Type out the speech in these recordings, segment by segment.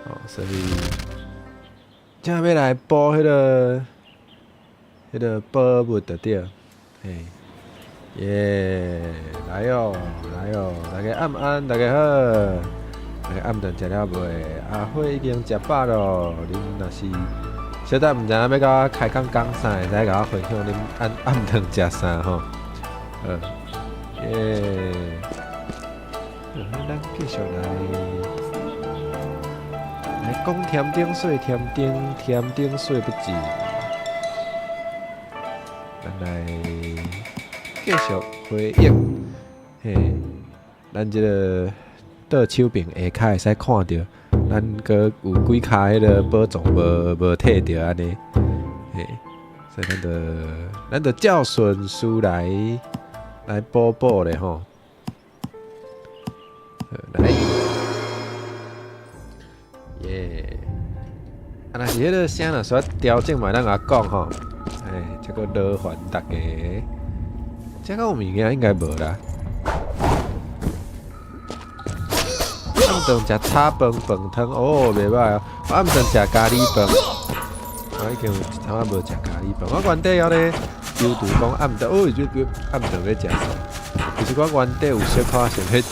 哦，所以這欲來補彼個寶物就對，嘿，耶，來哦，來哦，大家暗安，大家好，大家暗頓食了未？阿輝已經食飽咯，恁若是小等毋知影欲共我開講講啥，會使共我分享恁暗暗頓食啥吼？好，耶，咱繼續來來講添丁說添丁，添丁說不盡。咱來繼續回憶，嘿，咱這个倒手邊下跤會使看著，咱閣有幾跤彼个寶藏無提著按呢，嘿，所以咱就照順序來補補咧吼。來，耶！啊，若是彼个聲若需調整嘛，咱共我講吼。哎，這個勞煩大家。這敢有物件應該無啦。暗頓食炒飯飯湯，哦，袂䆀哦。我暗頓食咖喱飯，我已經有一陣仔無食咖喱飯。我原底猶咧猶豫講暗頓，哦，這個暗頓欲食啥？其實我原底有小可想欲食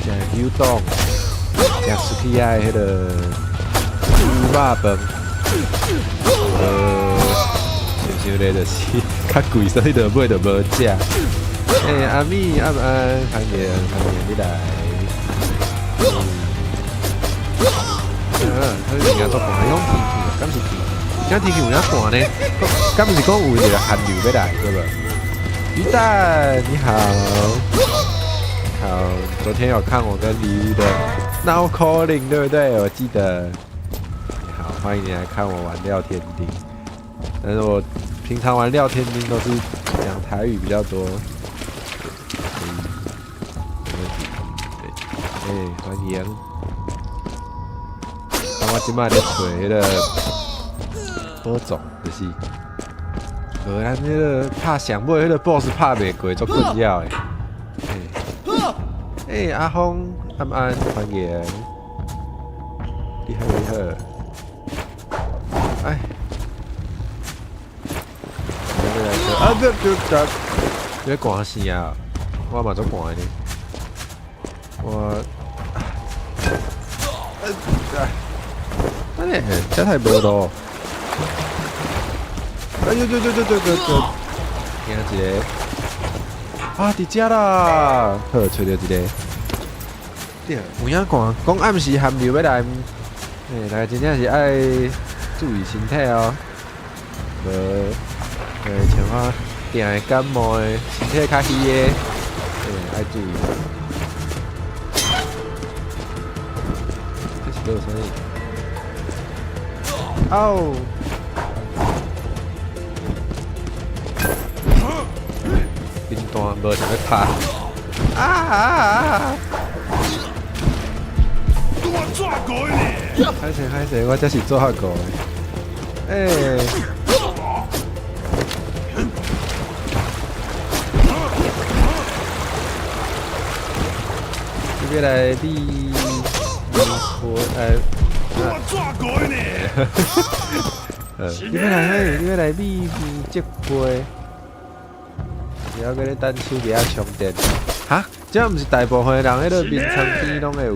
食牛丼，食 Sukiya 的彼个牛肉飯。想想咧，就是較貴，所以就尾就無食。欸，阿米暗安，歡迎歡迎你來。嗯，彼物件足寒，伊講天氣，敢是天？敢天氣有影寒呢？敢毋是講有一个寒流欲來，對無？魚蛋你好，好，昨天有看我跟李宇的 Now Calling，對不對？我記得。你好，歡迎你來看我玩廖添丁。但是我平常玩廖添丁都是講台語比較多，所以沒問題。對，欸，歡迎。啊，我這擺咧揣彼个寶藏，就是，無咱彼个拍上尾彼个 boss 拍袂過，足困擾的。欸，欸，阿峰，暗安，歡迎。你好，你好。哎。啊！這這這，你咧寒死啊！我嘛足寒的呢。我，哎，等下，這太無路。哎呦呦呦呦呦呦呦！驚一个。啊，佇遮啦！好，揣著一個。對，有影寒，講暗時寒流欲來，欸，大家真正是愛注意身體哦。無，像我定會感冒的，身體較虛的，欸，愛注意。這是做啥物？哦！冰單無想欲拍。啊啊啊！歹勢歹勢，我這是做較糊的。欸！你欲來你我欸，你欲來彼，你欲來秘密積杯，然後閣咧等手機仔充電。哈？這毋是大部分的人彼个眠床邊攏會有，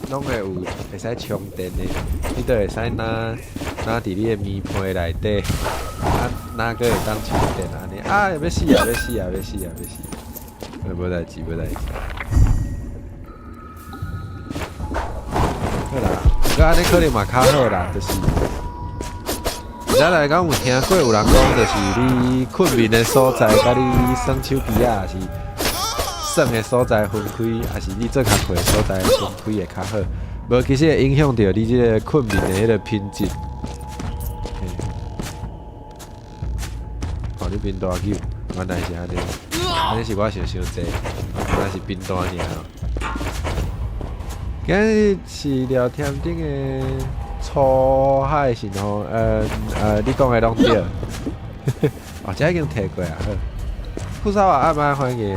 攏會有會使充電的，你都會使拿拿佇你的棉被內底，啊，拿閣會當充電按呢。啊，欲死啊！欲死啊！欲死啊！欲死！無代誌，無代誌。好啦，毋過按呢可能嘛較好啦，就是，咱來講有聽過有人講，就是你睏眠的所在，佮你耍手機仔，抑是耍的所在分開，抑是你做工課的所在分開會較好。無其實會影響著你這个睏眠的彼个品質。看你貧大久，原來是按呢，按呢是我想傷濟，原來是貧大爾。今日是廖添丁的初海神吼，你講的攏對。哦，這已經提過啊。好，富沙瓦暗安歡迎。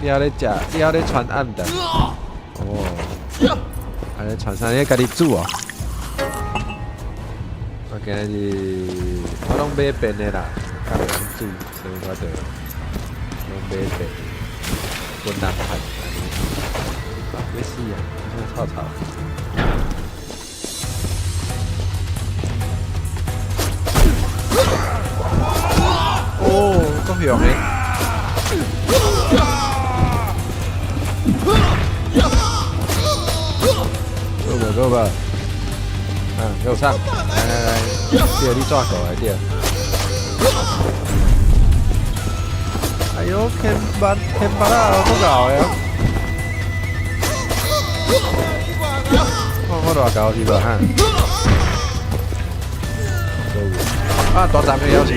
你猶咧食？你猶咧傳暗的？哦。啊，你傳啥？你家己煮哦。我今日我攏買便的啦，較袂用煮，所以我就攏買便，滾南盤按呢。啊，欲死啊！你啥臭臭？哦，足凶的！夠無夠無？啊，給我上！來來來，對，你抓過來對。哎呦，天巴天巴啦，足𠢕的！我我偌𠢕是無哈？啊，大站的枵死！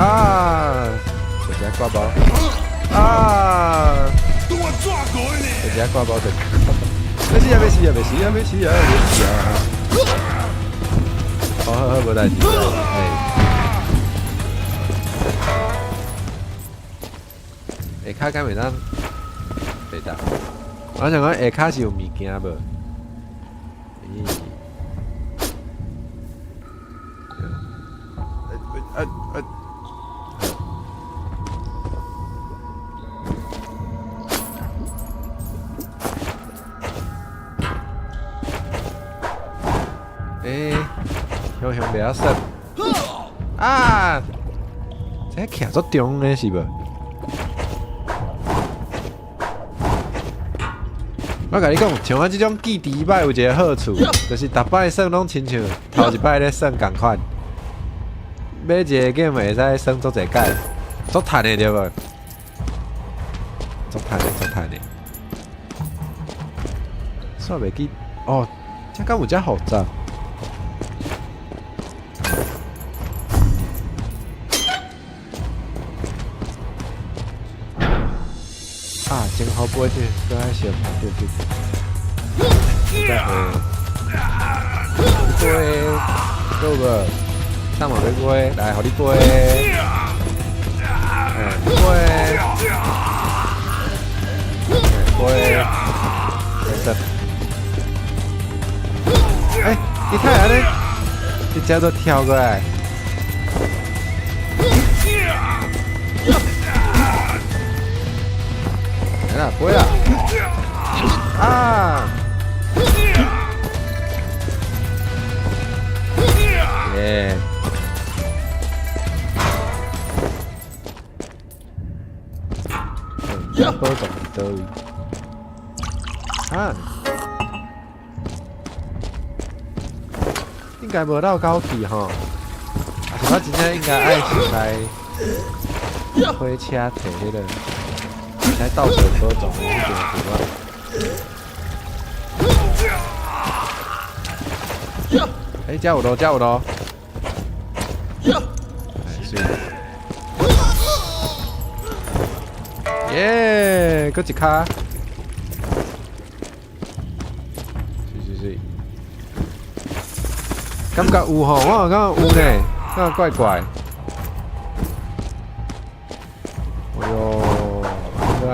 啊！就這掛包！啊！就這掛包就，欲死啊！欲死啊！欲死啊！欲死啊！欲死啊！好好好，無代誌。哎，下跤敢袂當袂當？我想講下跤是有物件無？咦？啊啊！欸，雄雄袂曉耍啊！這徛足重的是無？我共你講，像我這種記憶歹有一個好處，就是逐擺耍攏親像頭一擺咧耍仝款。買一個 game 會使耍足濟擺，足趁的對無？足趁的，足趁的。煞袂記哦，這敢有遮複雜？啊，真好飛的，閣愛相拍對對。再飛，飛，夠無？上網欲飛，來，予你飛。哎，飛，飛，沒事。哎，你看按呢，直接就跳過來。來啦，飛啦！啊！耶！寶藏佇佗位？啊！應該無落狗去吼，啊是我真正應該愛先來火車提彼個，來倒找寶藏的彼間厝啊！欸，遮有路，遮有路。哎，媠。耶，閣一跤。媠媠媠。感覺有吼，我感覺有呢，感覺怪怪。哎喲，應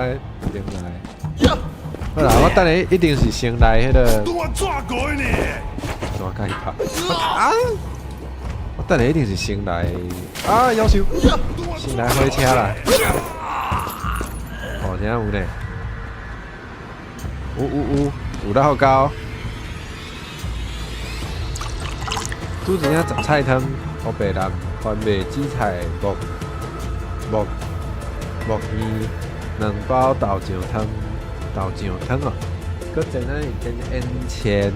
該先來。好啦，我等下一定是先來彼個。怎甲伊拍？啊！我等下一定是先來啊！夭壽，先來火車啦。哦，真正有呢。有有有，有得好高。煮一領雜菜湯，烏白腩、番麥紫菜、木木木耳，兩包豆醬湯，豆醬湯哦。閣煎仔煎煙錢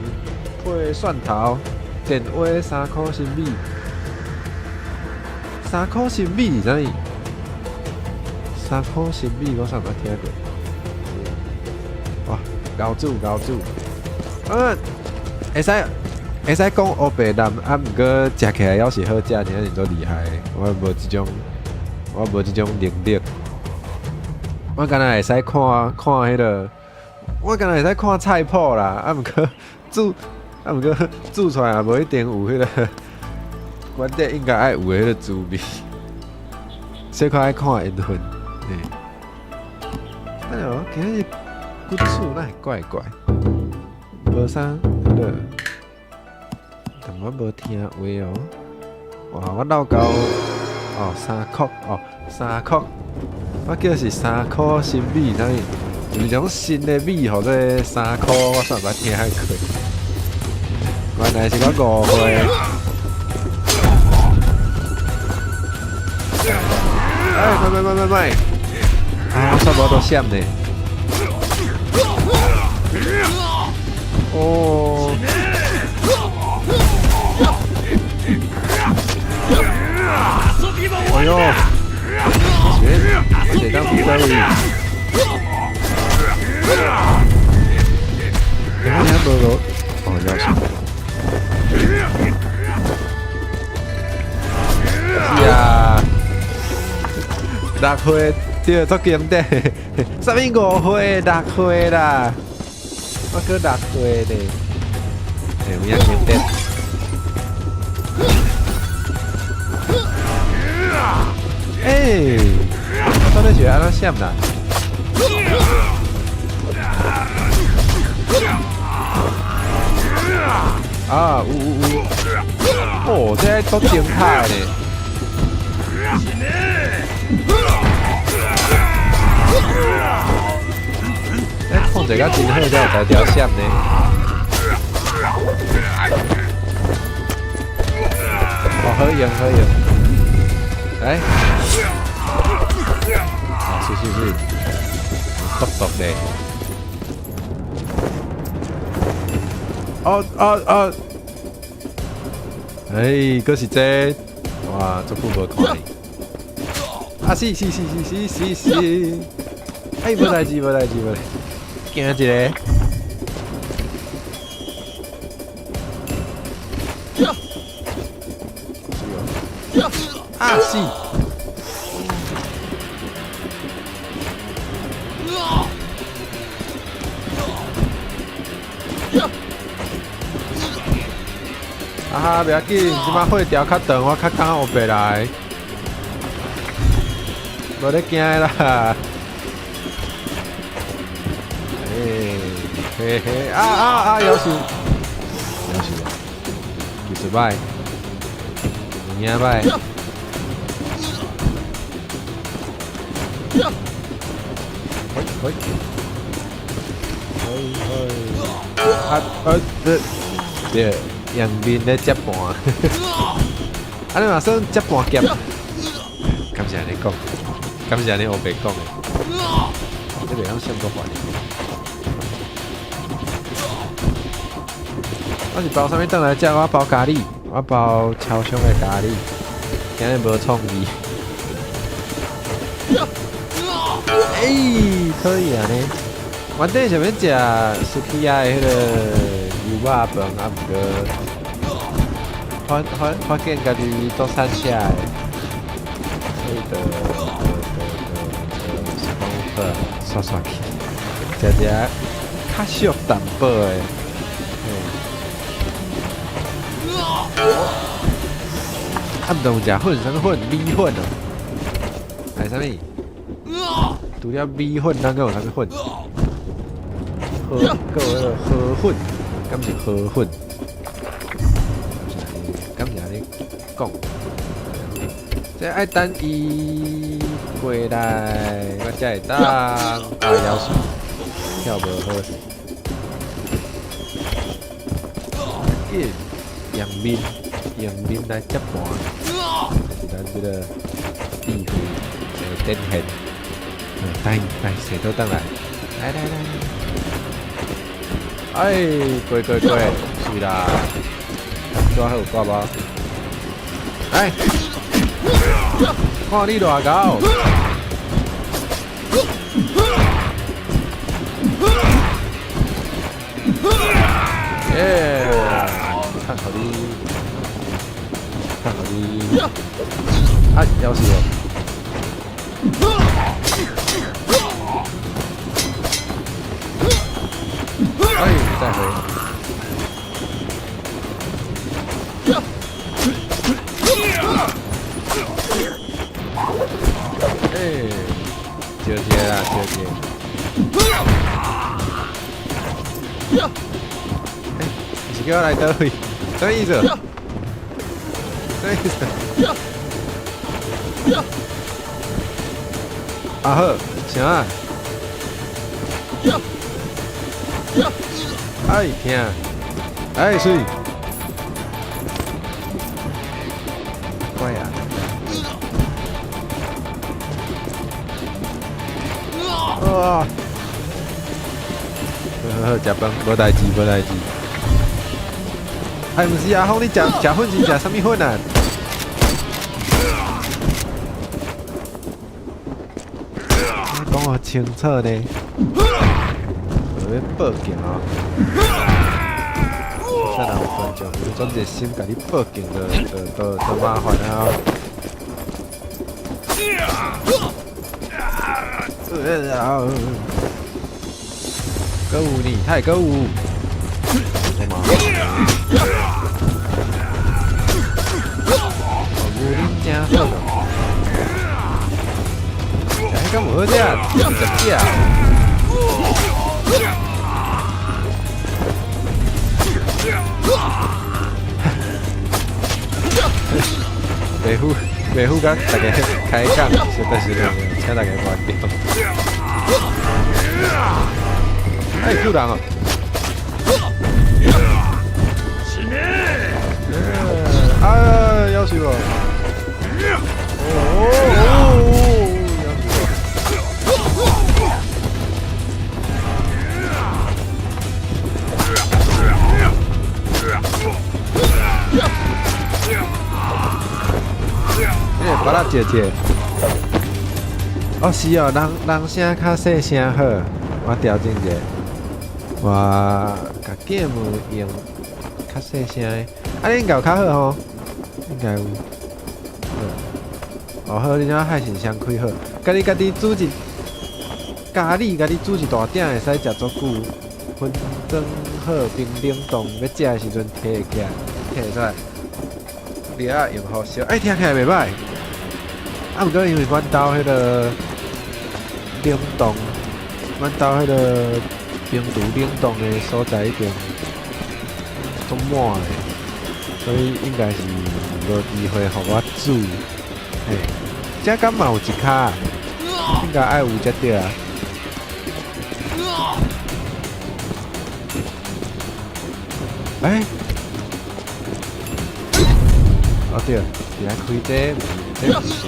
配蒜頭，電話3箍新米，三箍新米是啥物？三箍新米我煞毋捌聽過。哇，𠢕煮𠢕煮，會使會使講烏白腩，啊，毋過食起來猶是好食，真正是足厲害的。我無這種，我無這種能力。我敢若會使看看彼個，我敢若會使看菜譜啦，啊，毋過煮，啊，毋過煮出來也無一定有彼個，原底應該愛有的彼個滋味。小可愛看緣分，嘿。哎喲，今日骨厝那會怪怪，無啥對，但我無聽話哦。哇！我漏到哦3箍哦3箍，我叫是3箍新米啥物？有一種新的米，號做3箍，我煞毋捌聽過。原來是我誤會。哎，莫莫莫莫莫！啊，我煞無都閃呢。哦。哎呦！是會當比佗位？欸，我聽無無？哦，了是。是啊，6歲對，足經典。啥物5歲、6歲啦？我閣6歲咧。欸，有影經典。欸，我到底是按怎閃啦？啊，有有有！哦，這足精彩咧！欸，控制甲真好，才有才調閃呢。哦，好用好用。來，啊，是是是，毒毒的。哦哦哦！哎，閣是這，哇，足久無看你。啊，是是是是是是是。哎，無代誌無代誌無代誌，驚一个。啊是！啊哈，袂要緊，這擺火條較長，我較敢烏白來，無咧驚啦。欸，嘿嘿，啊啊啊！夭壽，夭壽，技術歹，有影歹。嘿嘿，嘿嘿，啊啊這，對。用面咧接盤，啊你嘛算接盤俠，敢是按呢講，敢是按呢烏白講的，這袂曉閃閣還。我是包啥物轉來食？我包咖喱，我包超商的咖喱，今日無創意。欸，可以按呢。原底想欲食 Sukiya 的彼个牛肉飯，啊，毋過發現家己做產車的，所以就就是講好，煞煞去，食食較俗淡薄的。啊，毋但有食粉，啥物粉？米粉哦，還是啥物？除了米粉，咱閣有啥物粉？河，閣有彼个河粉，敢是河粉？敢是按呢講？這愛等伊過來，我才會當啊，夭壽，跳無好勢。緊，用面，用面來接盤，是咱這個智慧的展現。等來，踅倒轉來，來來來。哎，過過過，水啦！抓好掛無？來，看你偌𠢕。耶！看好你，看好你，啊，夭壽哦！哎，再回。哎，招一个啦，招一个。欸，你是叫我來佗位？啥意思？啥意思？啊好，啥啊？哎疼，哎媠，乖啊！哇！好好，食飯，無代誌，無代誌。哎，毋是阿峰，你食食粉是食啥物粉啊？你講予清楚呢，我欲報警哦！啥人有觀眾，我轉熱心共你報警就就就就麻煩啊！閣有呢，他會閣有。牛奶真好，食彼敢有好食？食食。袂赴袂赴共大家開講，實在是請大家原諒。哎，救人哦！啊！夭壽我！哦哦哦！夭壽我！哎，芭樂姐姐。哦，是哦，人人聲較細聲好，我調整一下，我共 game 用較細聲的，啊，你應該有較好吼，應該有。哦好，你這海鮮箱開好，共你家己煮一咖喱，共你煮一大鼎，會使食足久，分裝好冰冷凍，欲食的時陣提起來，提出來，你啊用予燒，欸，聽起來袂䆀。啊，毋過因為阮兜彼个冷凍，阮兜彼个冰櫥冷凍的所在已經足滿的，所以應該是無機會予我煮。嘿，這敢嘛有一跤？應該愛有才對啊。欸？哦對，是來開這個，這毋是啥？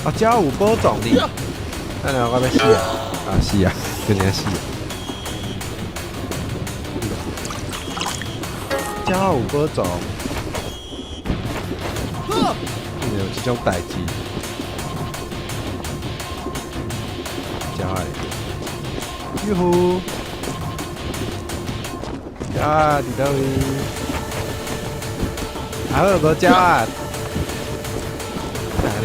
哦，這有寶藏呢！等下我欲死啊！啊死啊！真正死啊！這有寶藏，有這種代誌。鳥仔，喲呼！鳥仔佇佗位？啊好，無鳥仔。哪裡？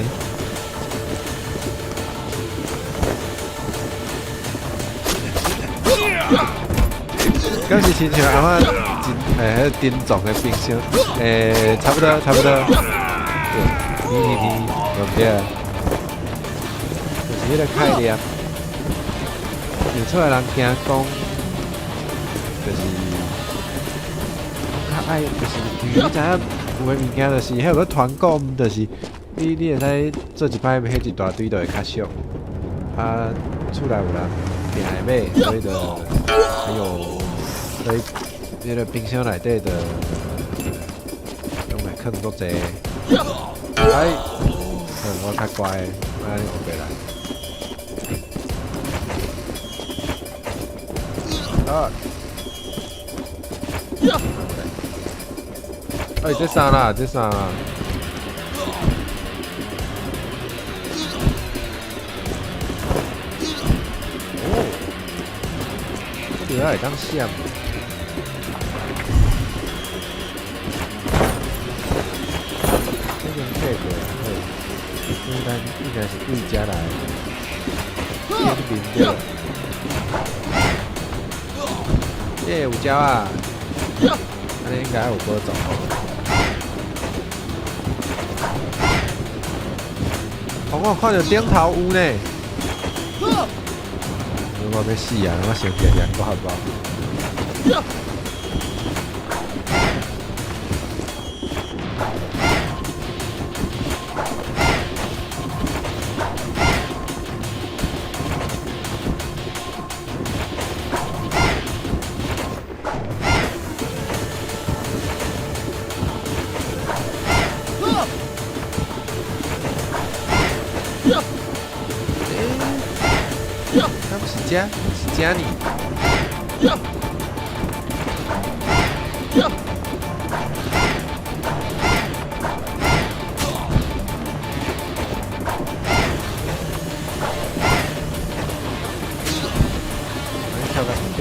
敢是親像阿嬤真欸，彼個珍藏的冰箱，欸，差不多，差不多。對，嘿嘿嘿，無毋對，就是彼個概念。有厝的人驚講，就是較愛，就是你知影有的物件就是彼個團購，就是你會使做一擺買一大堆，就會較俗。啊，厝內有人定會買，所以就還有，所以彼個冰箱內底就攏會囥足濟。哎，我較乖，莫按呢烏白來。啊！哎，這啥啦？這啥啦？哦，這個會當閃。這邊退過來，好，應該是對這來，頂面對。耶，有鳥啊！按呢應該有寶藏。哦，我看著頂頭有呢。我欲死啊！我先行行閣較無。欸，敢是遮？是遮呢？跳到忝。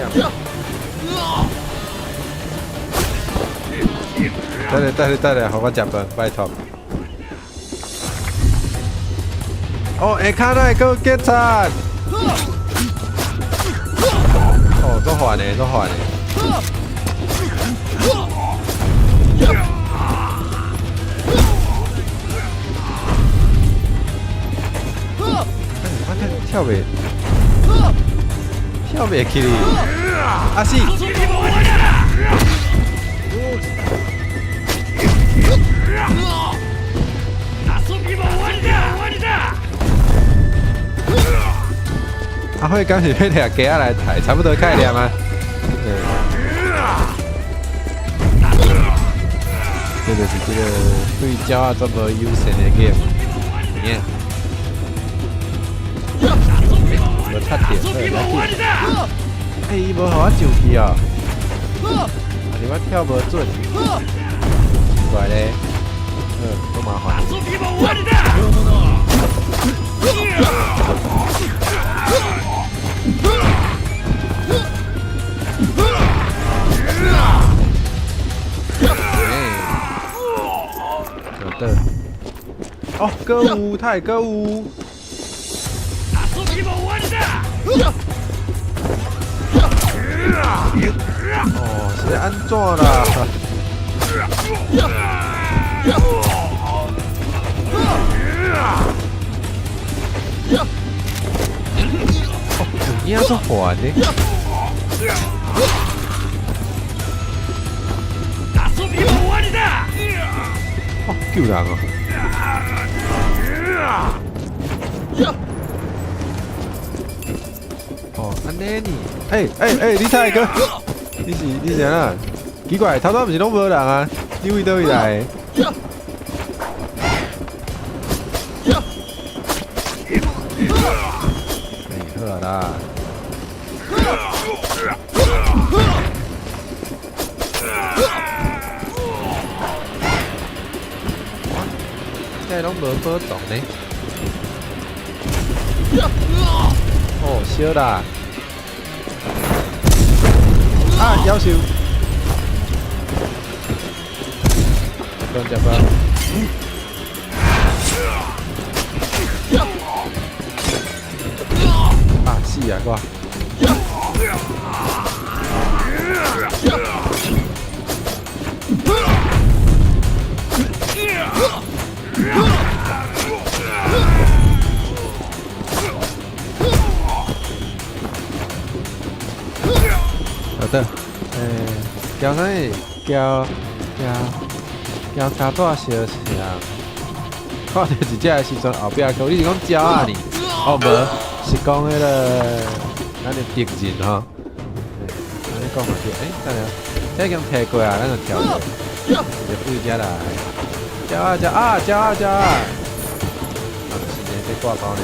等下等下等下，予我食飯，拜託。哦，下跤哪會閣有警察？哦，足煩的，足煩的。我跳袂，跳袂起哩。啊死！阿辉敢是欲掠鸡仔來刣，差不多概念啊。這就是這個對鳥仔這無友善的 game。耶！無插電，好，來緊。欸，伊無予我上去哦。啊是我跳無準。奇怪咧。好，足麻煩。好的。哦，閣有，他會閣有。哦，是按怎啦？哦，有影足煩的。哦，救人哦！哦，按呢呢？欸欸欸，你猜哥？你是按怎？奇怪，頭拄毋是攏無人啊？你為佗位來的？欸，好啊啦。這攏無保障呢。哦，燒啦！啊，夭壽！食飯，食飯。啊，死啊我！好的，欸，叫啥物？叫叫叫跤帶相像。看著一隻的時陣，後壁閣，你是講鳥仔呢？哦，無，是講彼个咱的敵人吼。按呢講嘛對，欸，等下，這已經提過啊，咱就跳過，就對遮來。鳥仔，鳥仔，鳥仔，鳥仔。啊，就是呢，這掛鈎呢。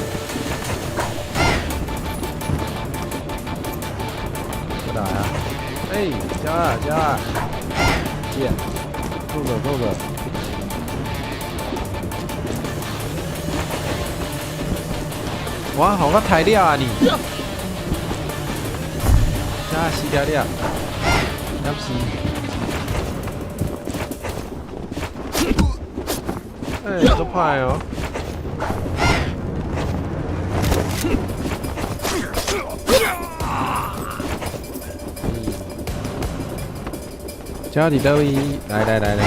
過來啊！欸，鳥仔，鳥仔，這，過個過個。哇，予我刣了啊你！這死了了，敢死？欸，足歹哦！鳥佇佗位？來來來來來，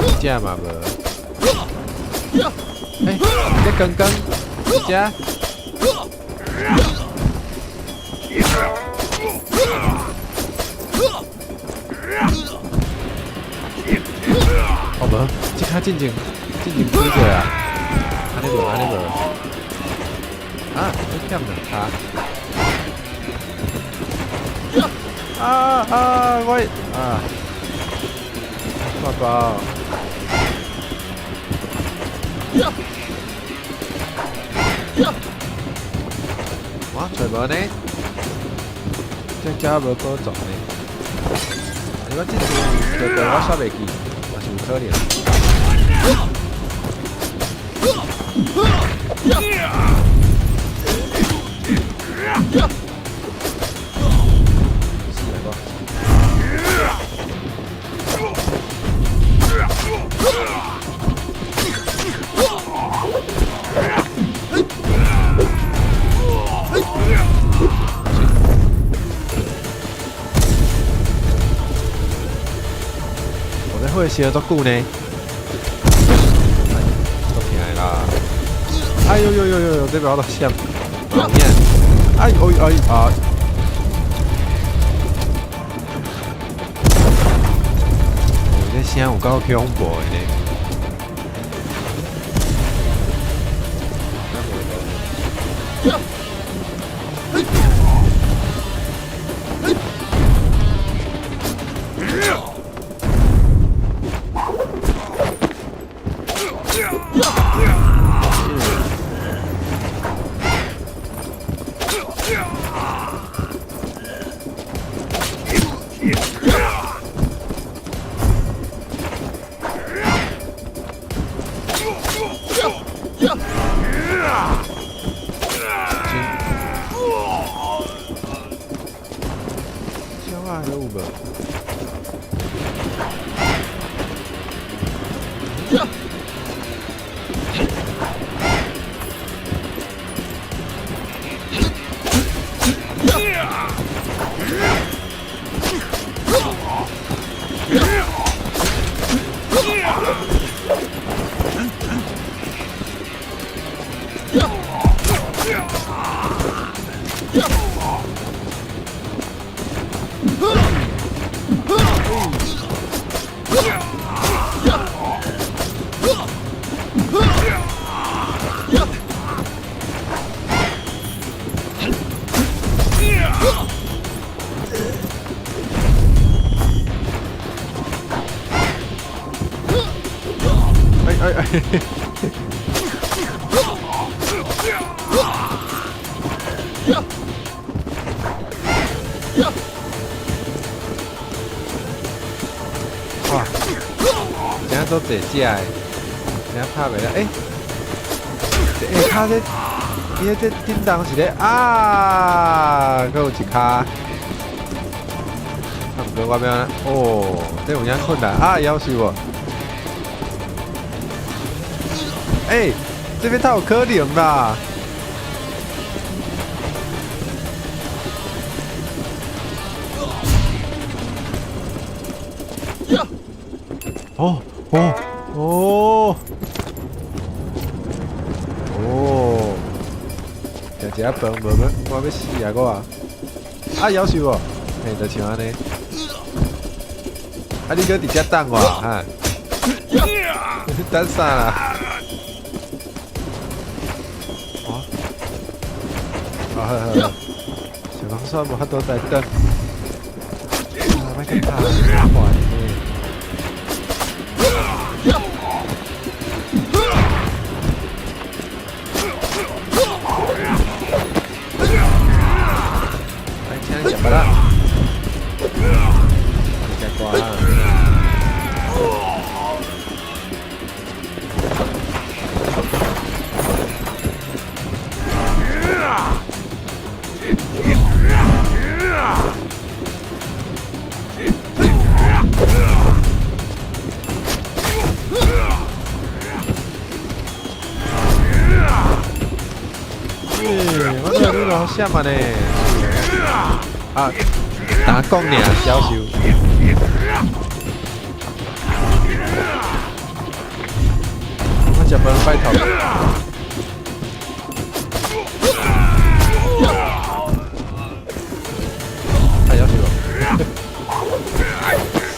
一隻嘛無。欸，這剛剛一隻。較進前進前幾個啊？按呢無，按呢無。啊，你欠兩跤。啊啊！我啊，爸爸。哇，揣無呢？這遮無寶藏呢？你講這次這個我煞袂記，嘛是有可能。死啊我！我這火燒足久呢，足疼的啦！哎呦呦呦呦，這邊我都閃，哎呦哎啊！這聲有夠恐怖的呢！小啊，有無？哎哎哎！哇！真正足濟隻的，真正拍袂了。欸，欸，跤這，伊彼這震動是咧啊，閣有一跤。啊，毋過我欲按怎？哦，這有影困難啊！夭壽無？欸，這邊太有可能啦！哦哦哦哦！食一下飯，無欲我欲死啊！我啊！啊，夭壽無？嘿，就像按呢。啊，你閣佇遮等我哈？等啥啦？哦，啊好好，想講煞無法度再等。啊，莫閣拍，煩呢。來，請你食芭樂。食瓜啊！欸，我這愈來愈閃啊呢！啊，打講爾，夭壽。我食飯拜託。啊，夭壽。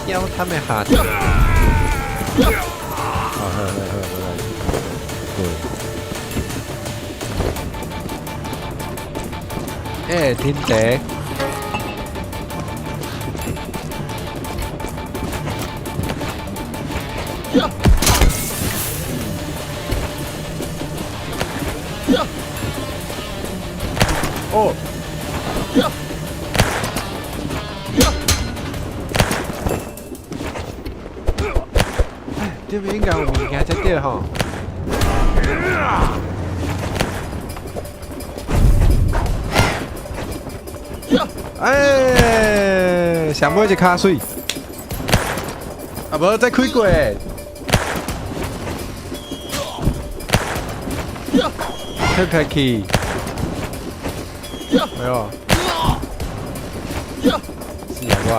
夭他們下。啊，欸，天地。哦。這邊應該有物件才對吼。欸，上尾一跤水，啊無再開過。退回去。哎呦，死啊我！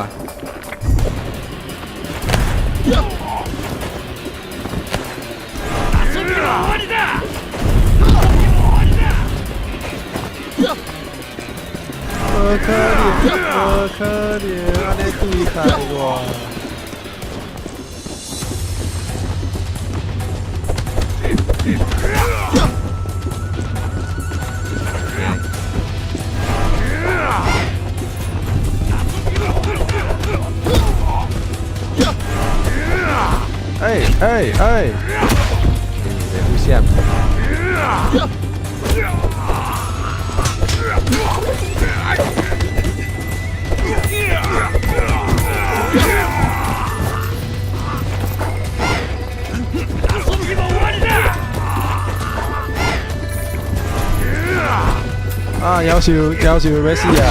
無可能，無可能，按呢對待我。哎哎哎！袂危險。啊！夭壽夭壽欲死啊！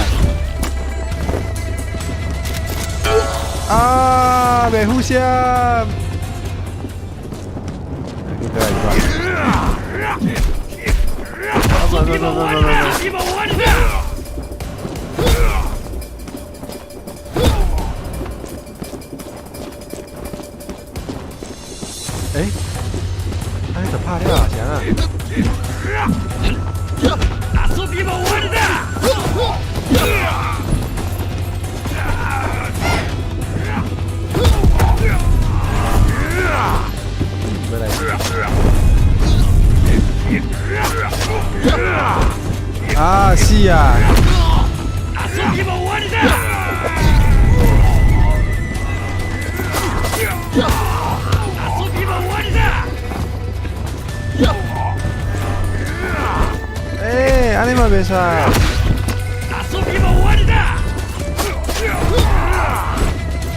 啊！袂負險。應該吧。不不不不不不！欸，哎，就拍了啊，啥啊？欲來。啊，死啊！欸，按呢嘛袂使。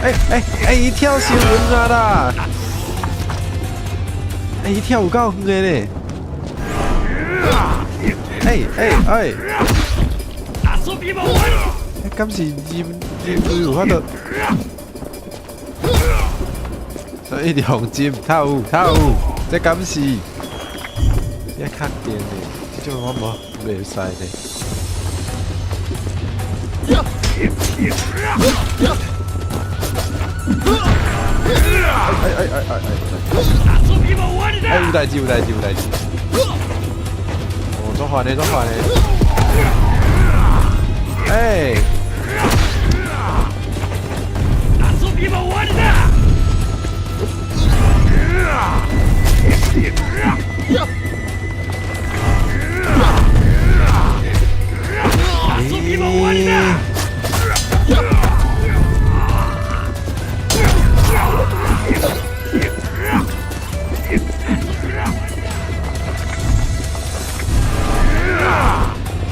欸欸欸！伊跳傷遠啊啦！欸，伊跳有夠遠的呢！欸欸欸！敢是人人類有法度？所以一直予針，透有透有，這敢是？你較確定的，這種我無袂使呢。哎哎哎哎哎！哎，有代誌有代誌有代誌！哦，足煩的足煩的！欸！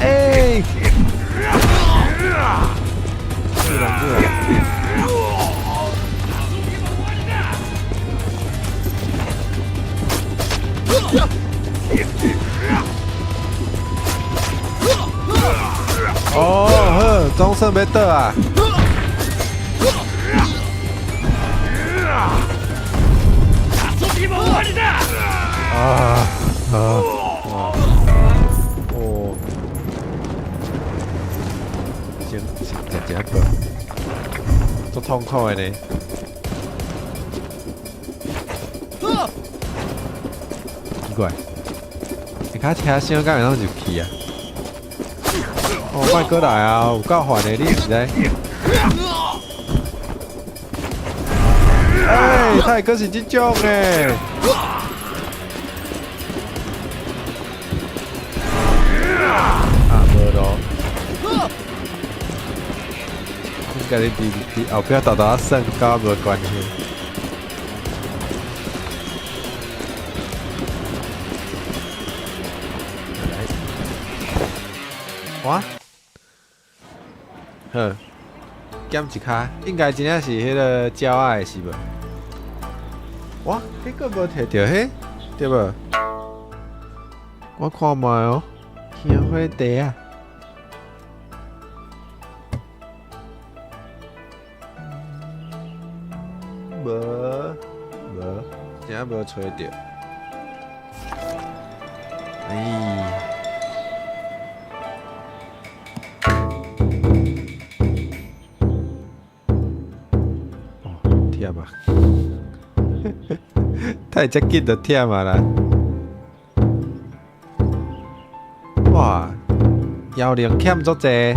欸！自然自然。哦，好，總算欲倒啊！啊啊哦！先食一個，足痛苦的呢。奇怪，下跤車聲敢會當入去啊？哦，莫閣來啊！有夠煩的，你毋知？欸，他會閣是這種的。路。阮家己佇後壁沓沓仔耍，佮我無關係。來，哇，好，減一跤，應該真正是彼个鳥仔的是無？哇，彼閣無提著彼，對無？我看覓哦，香火茶啊！無無，真正無揣著。哎。哦，忝啊！太遮緊就忝啊啦！哇，妖靈欠足濟。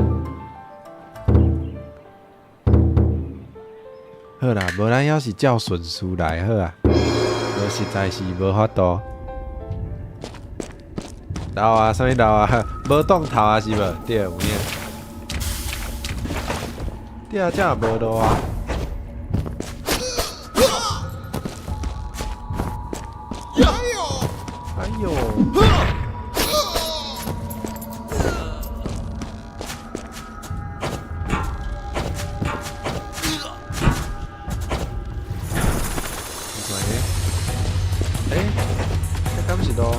好啦，無咱猶是照順序來好啊，無實在是無法度。老啊，啥物老啊？無當頭啊是無？對，有影。對啊，這嘛無路啊。哎喲！奇怪咧，欸，這敢是路？啊，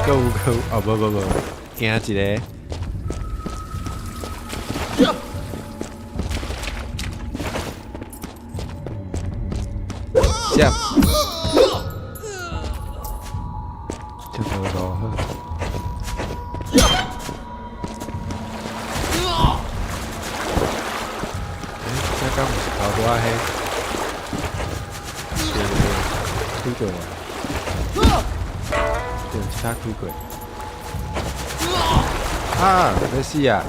閣有閣有，哦，無無無，行一个。接，這無路好。欸，這敢毋是頭拄仔彼？對對對，開過啊。對，其他開過。啊，欲死啊！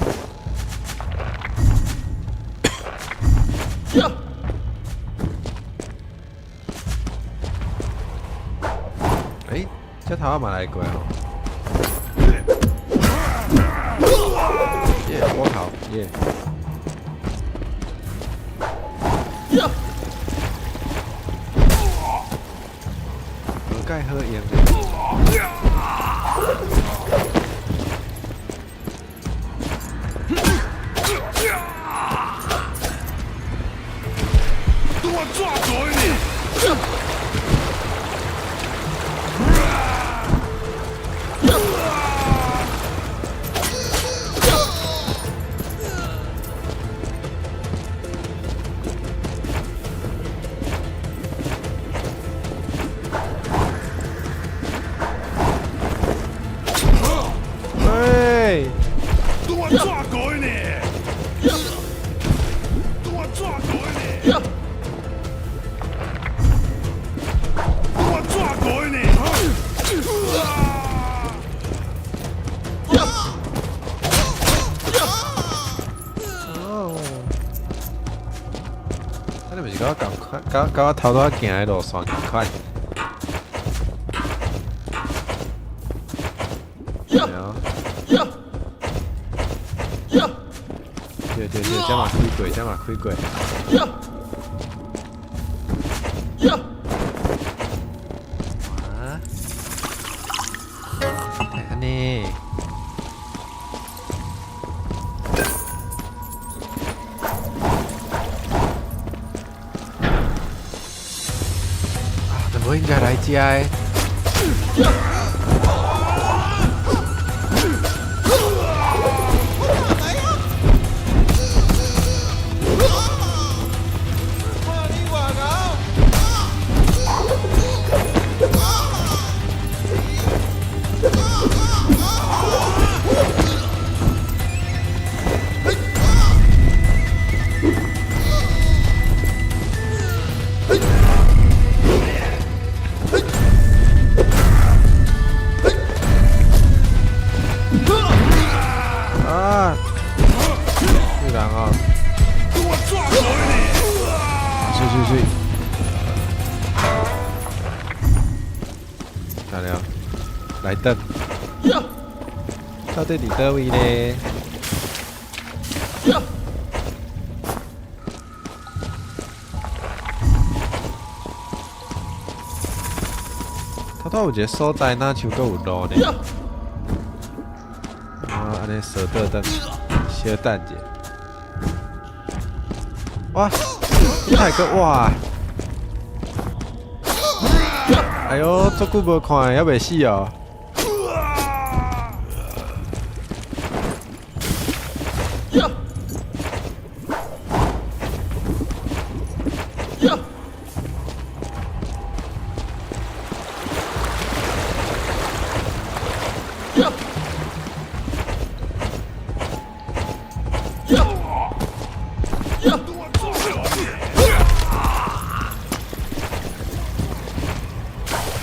欸，這頭仔嘛來過吼。耶，我頭，耶。無蓋好用的。喂！哦，啊，你毋是佮我仝款，佮我頭拄仔行的路線仝款？對啊。對對對，這嘛開過，這嘛開過。啊？按呢？啊，都無應該來遮的。啊！有人哦！水水水！咋了？來等。到底佇佗位呢？頭拄有一个所在，若像閣有路呢。啊，按呢踅倒轉，小等者。哇！太過哇！哎喲，足久無看，猶袂死哦。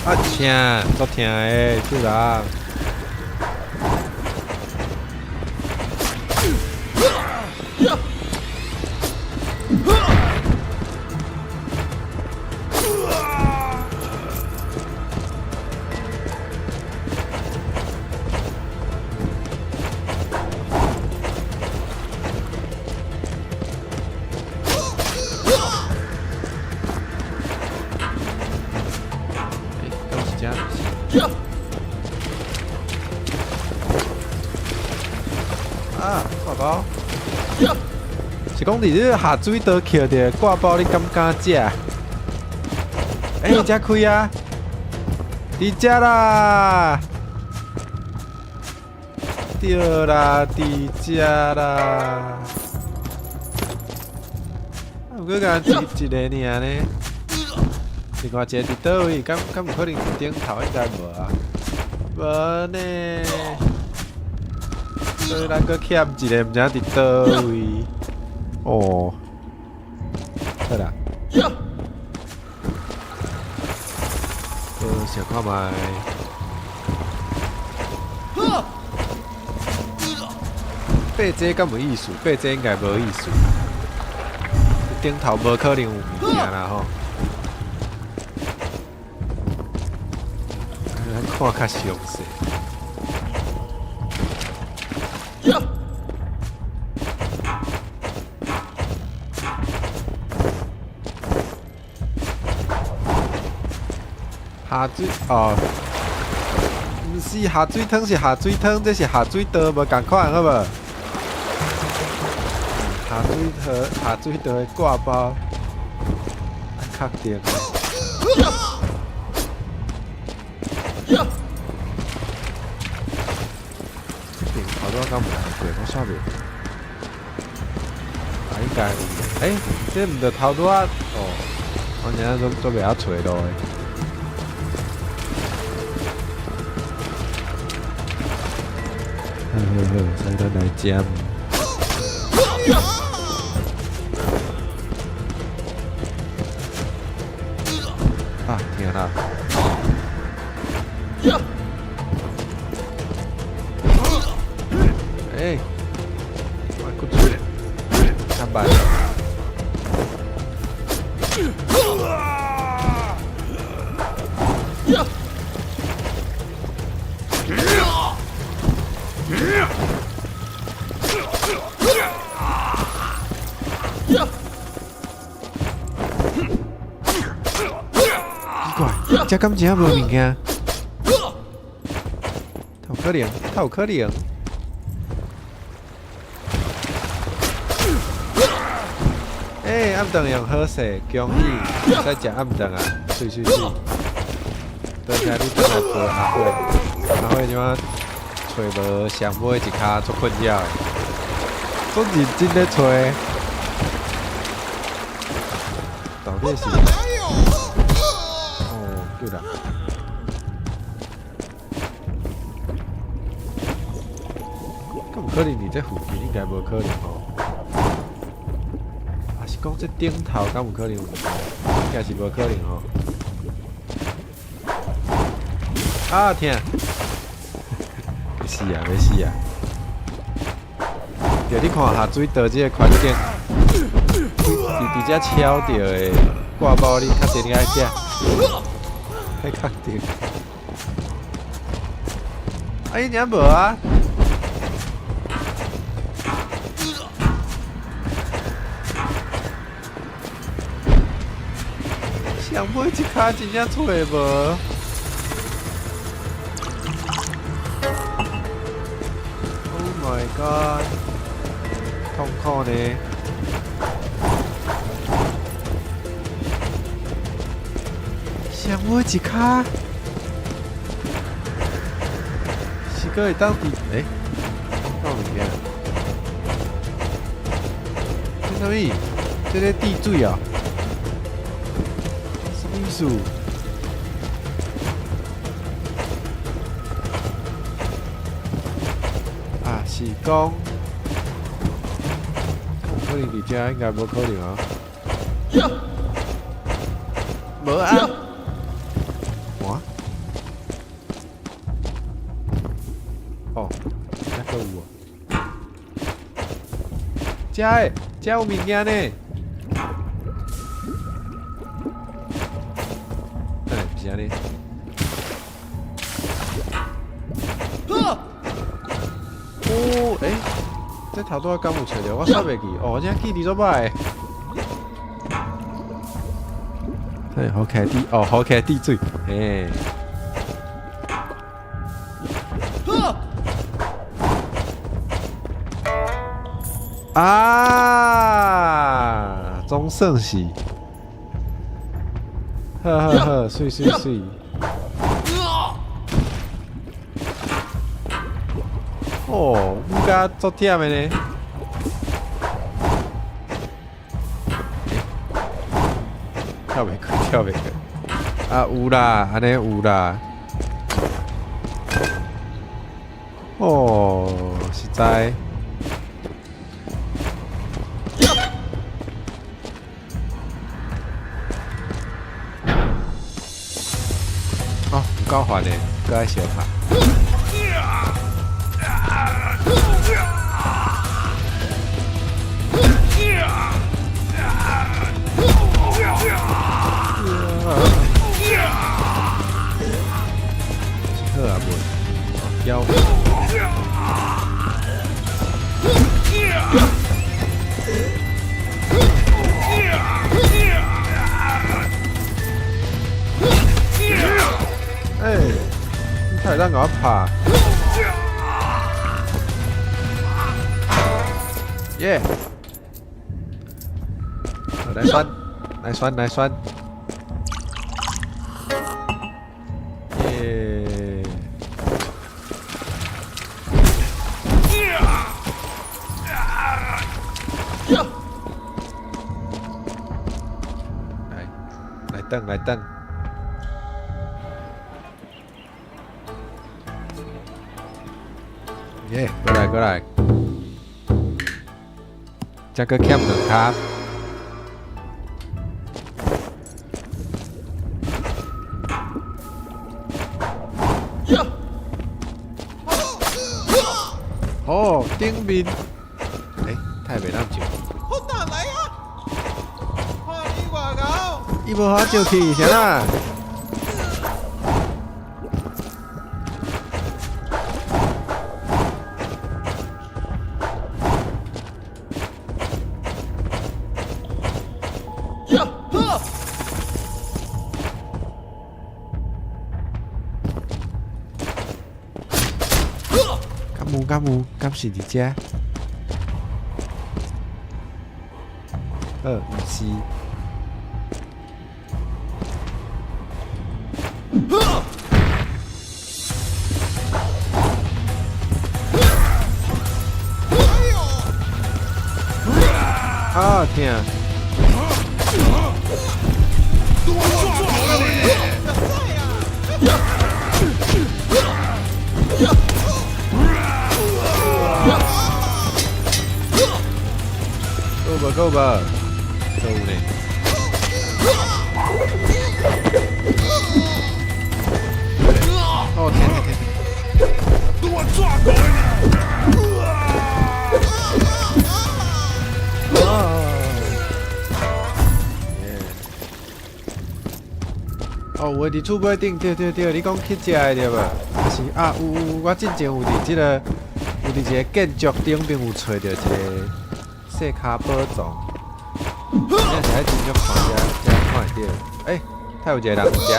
啊疼，足疼的，救人！欸，敢是這？啊，掛包！是講佇你下水道抾著掛包，你敢敢食？欸，這開啊！佇遮啦！對啦，佇遮啦！啊，毋過敢一一个爾呢？另外一个佇佗位？敢敢有可能佇頂頭？應該無啊，無呢。所以咱閣欠一个，毋知影佇佗位。哦，好啦，閣想看覓。爬這敢有意思？爬這應該無意思。頂頭無可能有物件啦吼。咱看較詳細。下水哦，毋是下水湯，是下水湯，這是下水道，無仝款好無？下水道，下水道的掛包，確定。這邊頭拄仔敢無來過？我煞袂。啊，應該有。欸，這毋著頭拄仔哦，我爾都都袂曉揣路的。好好好，所以咱來食。啊，疼啦！欸，我骨出，較慢。奇怪，這敢真正無物件？有可能，較有可能。欸，暗頓用好勢，恭喜，會使食暗頓啊，媠媠媠。多謝你轉來陪阿火，阿火這擺揣無上尾一跤足困擾的，足認真咧揣，到底是？哦，對啦。敢有可能佇這附近？應該無可能吼。啊是講這頂頭敢有可能有？應該是無可能吼。啊疼！欲死啊！欲死啊！對，你看下水道這个環境，佇遮敲著的掛包，你確定你愛食？愛確定。啊，伊爾無啊？上尾一跤真正揣無。Oh my god！痛苦呢？上尾一跤，是閣會當佇欸？倒物件？這啥物？這咧滴水啊？啥物意思？啊，是講，可能佇遮應該無可能啊。無啊。哇？哦，遮閣有哦。遮的，遮有物件呢。等下，毋是按呢。哦，欸，這頭拄仔敢有揣著？我煞袂記。哦，這記憶做歹。嘿，好開滴，哦，好開滴水，嘿。啊，總算是，好好好，媠媠媠。哦，阮家足忝的呢。跳袂過，跳袂過。啊，有啦，按呢有啦。哦，實在。哦，有夠煩的，閣愛相拍。好啊，無？腰。欸，你會當共我拍？耶！來酸，來酸，來酸！耶！來，來等，來等。耶，過來過來，這閣欠兩跤。哦，頂面，欸，太袂當上。好大來啊！看你偌𠢕。伊無予我上去，啥啦？敢有敢有，敢是佇遮？好，毋是。啊，疼！夠無夠無？夠呢。哦，疼疼疼疼！拄仔抓過。哦，有的佇厝尾頂，對對對，你講去食的對無？還是啊，有有，我之前有佇這个，有佇一个建築頂邊有揣著一個細跤寶藏，真正是愛真足看才才看會著。欸，太有一個人佇遮。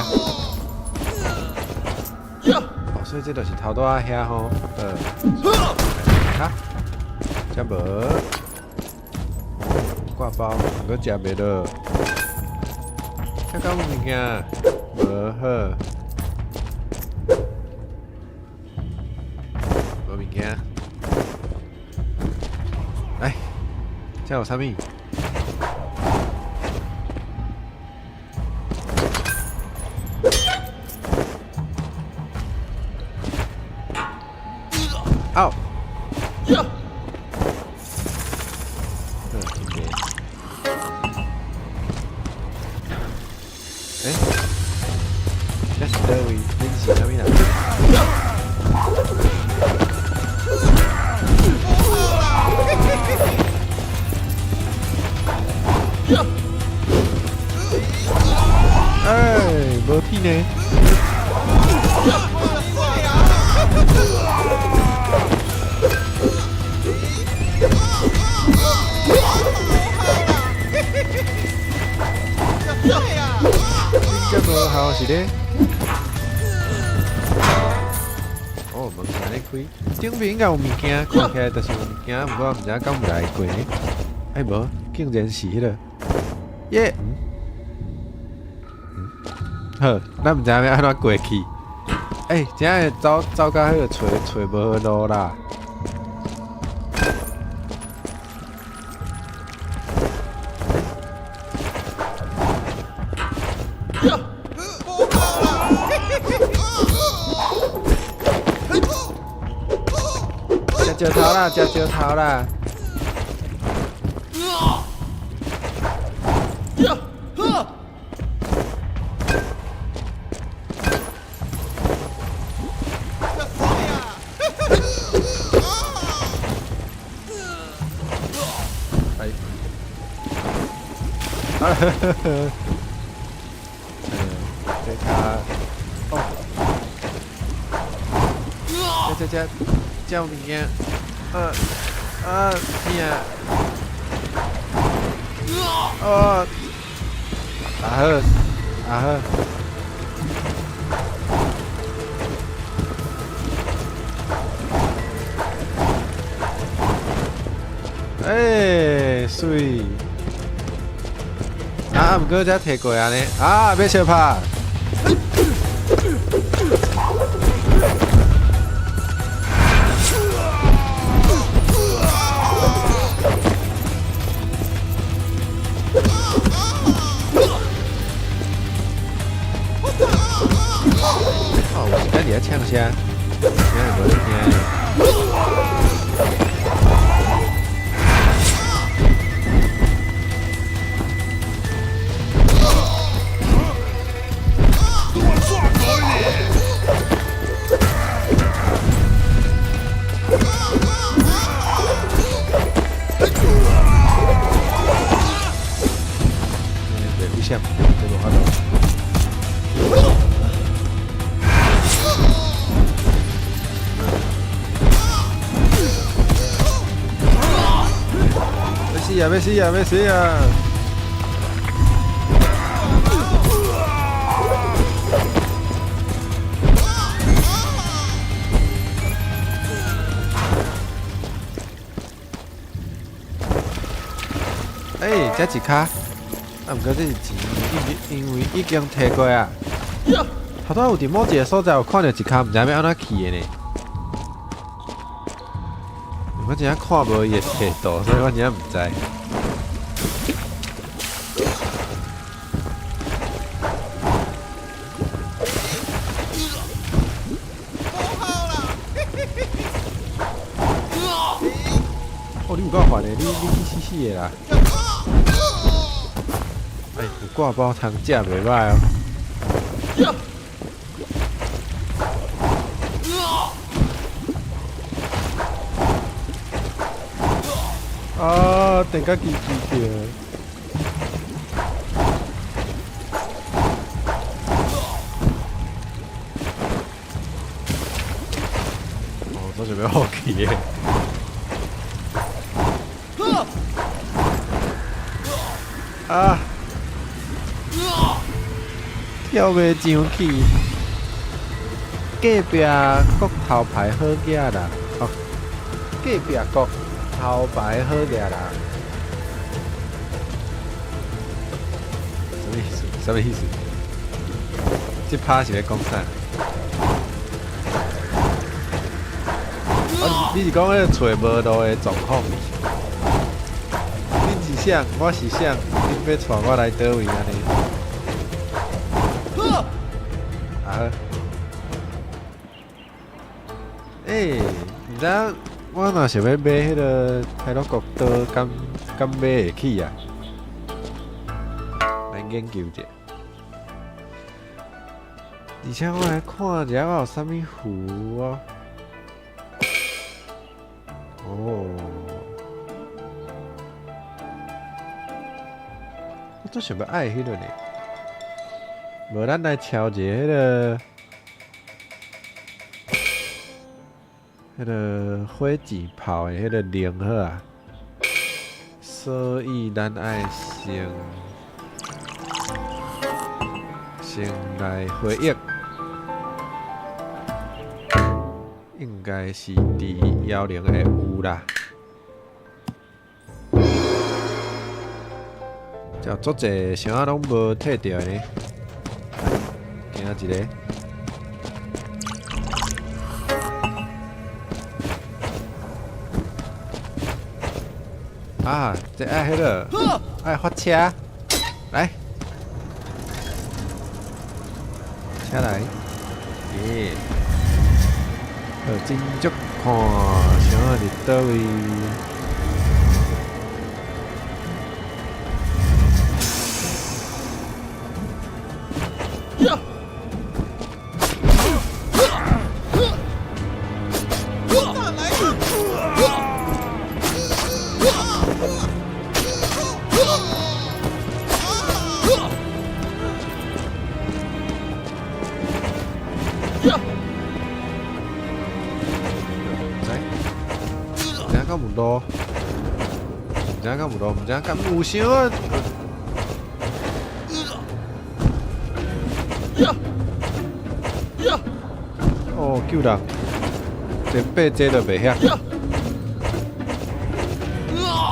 哦，所以這就是頭拄仔遐吼，哈，遮無掛包，毋過食袂落。遮敢有物件？無好，無物件。來，遮有啥物？嗷！嗯，OK。欸，這是佗位？恁是啥物人？欸，無鐵呢？這無效是咧？哦，門是按呢開，頂邊應該有物件，看起來就是有物件，毋過毋知影敢有來過呢。欸，無，竟然是彼个，耶！嗯，好，咱毋知影欲按怎過去。欸，真會走走到彼个揣揣無路啦。食石頭啦，食石頭啦！哎，啊呵呵呵，這跤，哦，這這這。這有物件，啊，疼！哦，啊好，啊好。欸，媠！啊，毋過才提過按呢，啊，欲相拍。哦，有時間佇遐嗆聲，聽會無咧聽。袂危險，這無法度。欲死啊！欲死啊！欲死啊！欸，這一跤，啊，毋過這是錢，因為已經提過啊。頭拄仔有佇某一个所在有看著一跤，毋知欲按怎去的呢？我真正看無伊的地圖，所以我真正毋知。哦，你有夠煩的，你去死死的啦！欸，有掛包通食袂䆀哦。啊！電甲嘰嘰叫。想欲好奇的。啊！跳袂上去，隔壁國頭牌好額啦！哦，隔壁國頭牌好額啦！啥物意思？啥物意思？這趴是咧講啥？啊，你是講彼個揣無路的狀況？恁是啥？我是啥？恁欲帶我來佗位按呢？啊！欸，毋知影我若想欲買彼个太魯閣島，敢敢買會起啊？來研究者。而且我來看一下，我有啥物符啊？哦，我足想欲愛彼个呢。無，咱來敲一下彼个火箭炮的彼个鈴好啊。所以咱愛先來回憶，應該是佇幺零會有啦。這足濟啥攏無摕著呢？行一个。啊，這愛彼个，愛發車，來，車來，耶，好，真足看，啥佇佗位？知？毋知影敢有路？毋知影敢有路？毋知影敢有啥啊？哦，救人！前輩這都袂曉。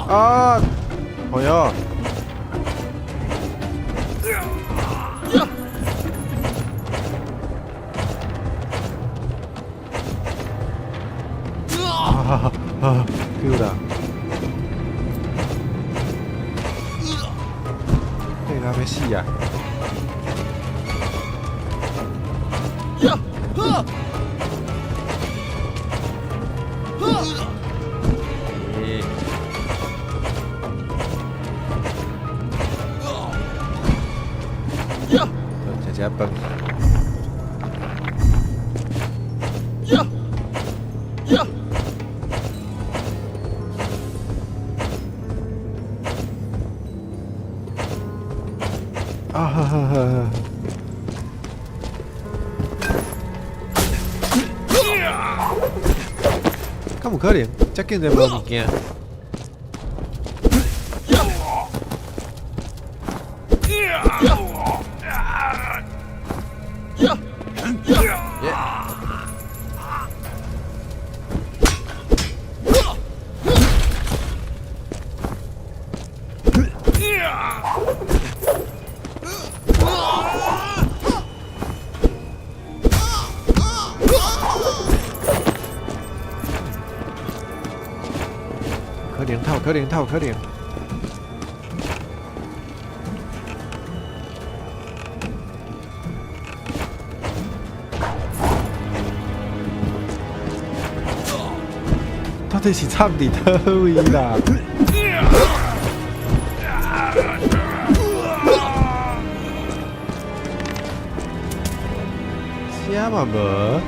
啊！哎喲！啊啊！救人！這敢欲死啊！欸食食飯。啊哈哈哈！敢有可能？這竟然無物件？可憐透，可憐透，可憐。到底是插佇佗位啦？啥嘛無？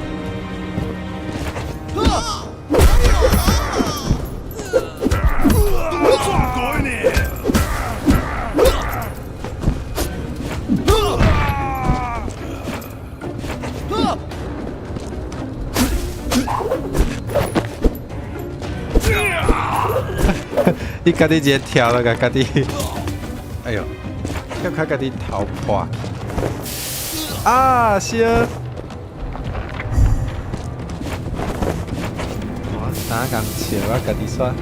你家己一个跳了，共家己，哎哟，跳較家己頭破去。啊，燒！我三工笑我家己煞。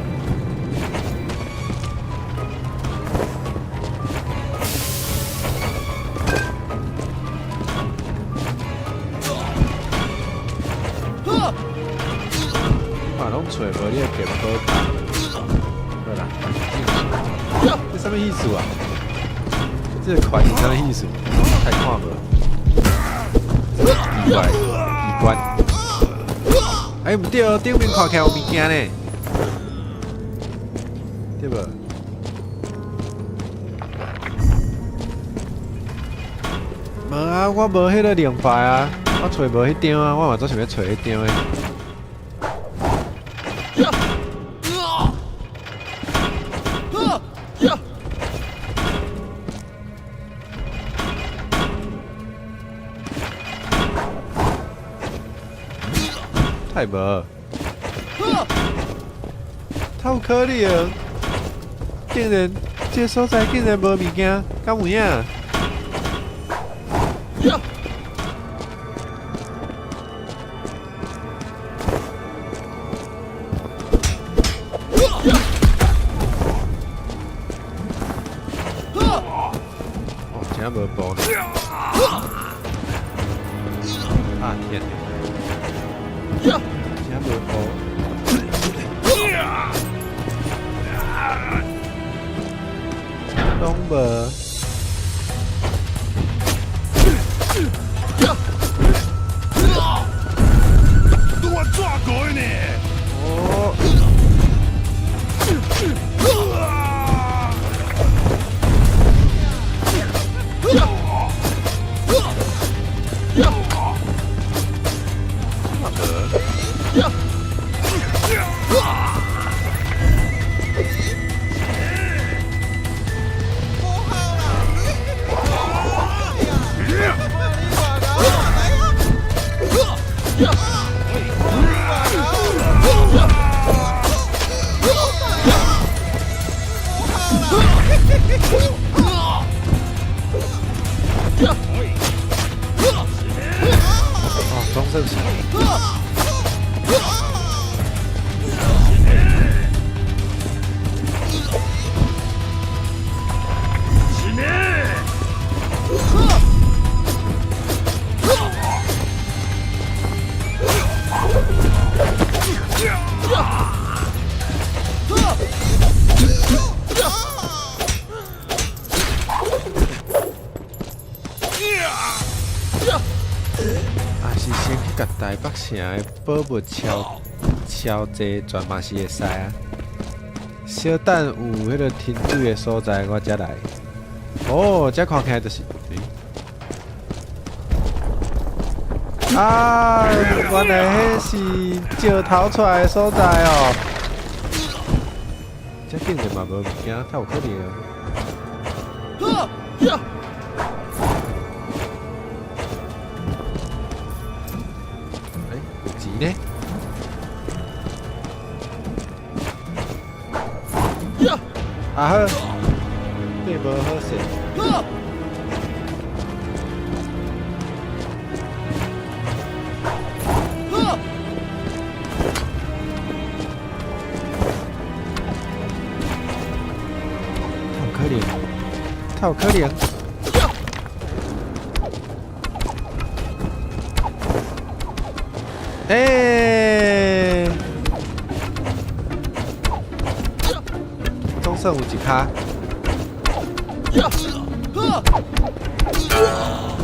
嘛攏揣無你的劍寶塔。好啦，這啥物意思啊？這個款是啥物意思？太看無。奇怪，奇怪。哎，毋對，頂面看起來有物件呢，對無？無啊，我無彼個靈牌啊，我揣無彼張啊，我嘛做想欲揣彼張的。太無，太有可能，竟然這個所在竟然無物件，敢有影？哦，真正無步呢！啊天！真無步。攏無。拄我抓過呢！哦。嘛無。無效啦！哎呀，你話來啊！你話哦，總算是。啊，是先去共台北城的寶物超超濟全嘛是會使啊。小等有彼個停水的所在，我才來。哦，這看起來就是，欸，啊，原來彼是石頭出來的所在哦。這竟然嘛無物件，太有可能。欸，有錢呢？啊好，對無好勢。太有可能，太有可能。欸，總算有一跤。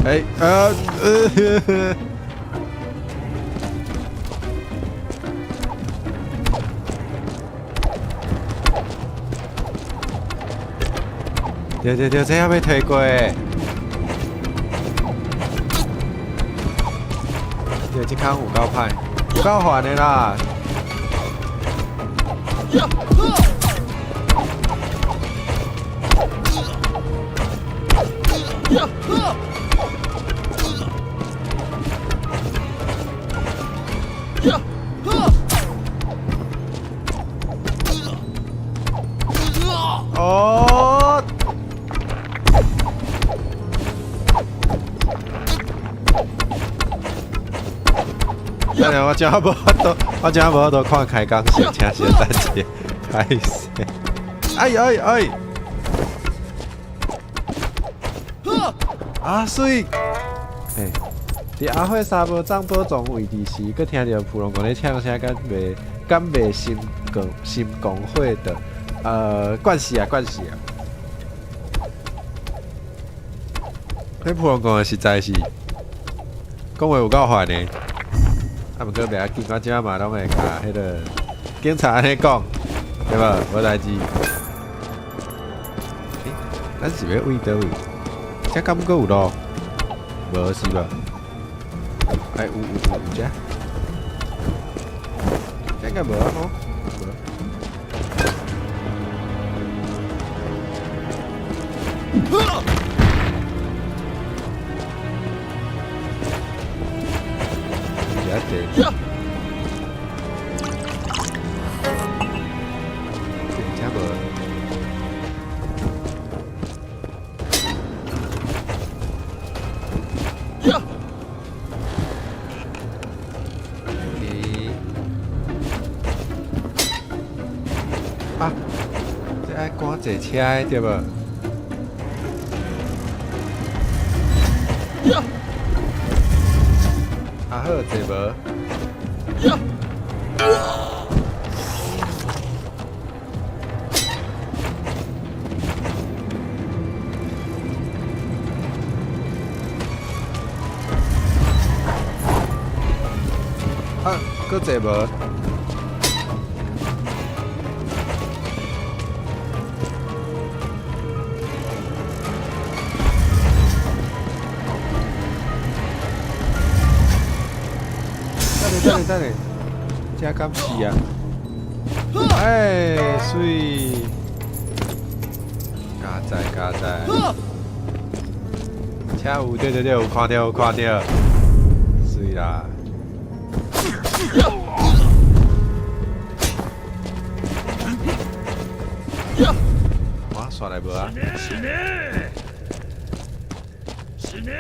欸，呵呵。對對對，這還欲提過。對，這空有夠歹，有夠煩的啦。哦！等下我真無法度，我真無法度看開講先，請稍等一下，歹勢。哎哎哎！啊媠！欸，佇阿火沙坡藏寶藏位置時，閣聽著普龍公咧唱聲，敢袂敢袂心狂心狂火的？慣勢啊，慣勢啊！彼普龍公的實在是講話有夠煩的。啊，毋過袂要緊，我這嘛攏會共彼个警察按呢講，對無？無代誌。欸，咱是欲往佗位？這敢閣有路？無是無？哎，有有有有遮，這應該無啊吼？無。遮濟。這無。咦？啊！這愛趕坐車的對無？啊好，坐無？啊，閣坐無？等下等下等下，這敢是啊？哎，媠！加載加載，車有對對對，有看著有看著，媠啦！我刷來無啊？死ね死ね！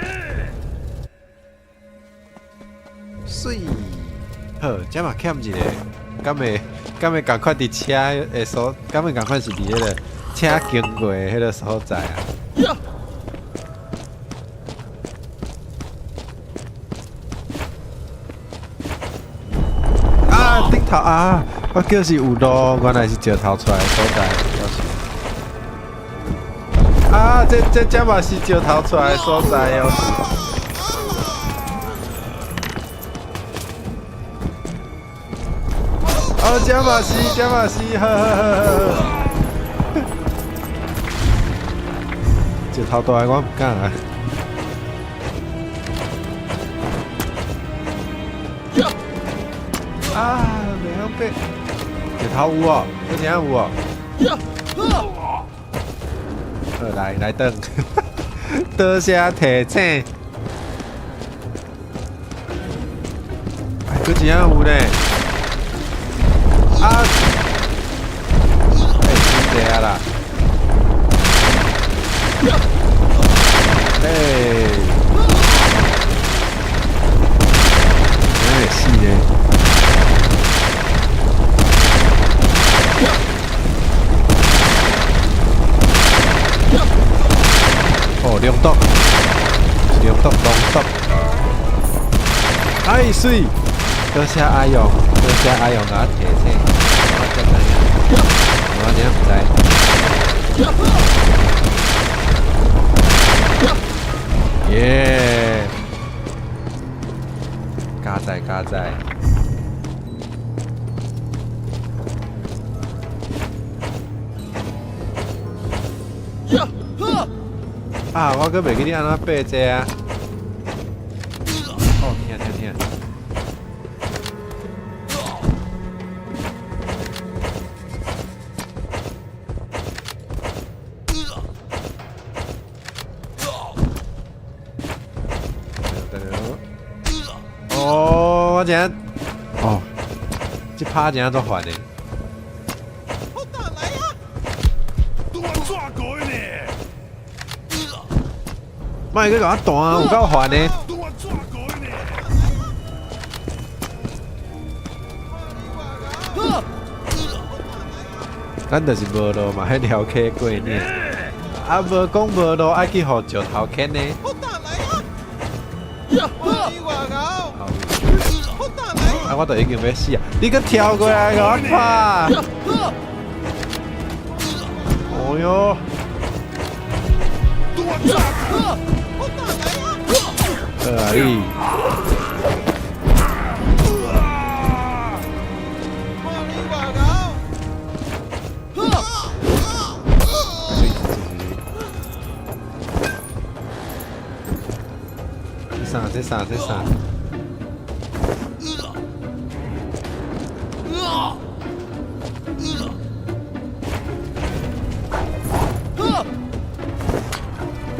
媠！好，這嘛欠一个，敢會敢會仝款佇車的所，敢會仝款是佇彼个車經過的彼个所在啊？啊，頂頭啊！我叫是有路，原來是石頭出來的所在。啊，這這這嘛是石頭出來的所在哦。哦，這嘛是，這嘛是，呵呵呵呵。石頭大我毋敢啊。啊，袂曉爬。石頭有哦，這真有哦。好，來來轉，多謝提醒。哎，閣真正有呢。啊！哎，真濟啊啦！哎，哎，死呢！哦，龍毒，龍毒，龍毒！哎，媠！多謝阿勇，多謝阿勇共我提醒，我才知影，我真毋知。耶！加載加載。啊！我閣袂記得按怎爬這啊！哦，疼疼疼！等下哦，我真哦，這拍真足煩的。好打來啊！拄我纸糊的呢？莫閣共我彈，有夠煩的。拄我紙糊的呢？咱就是無路嘛，彼條溪過呢。啊，無講無路，愛去予石頭牽呢。好彈來啊！看你偌𠢕，好彈來啊，我都已經欲死啊！你閣跳過來共我拍！哦喲！拄我紙糊。好彈來啊！好啊你！看你偌𠢕，這啥？這啥？這啥？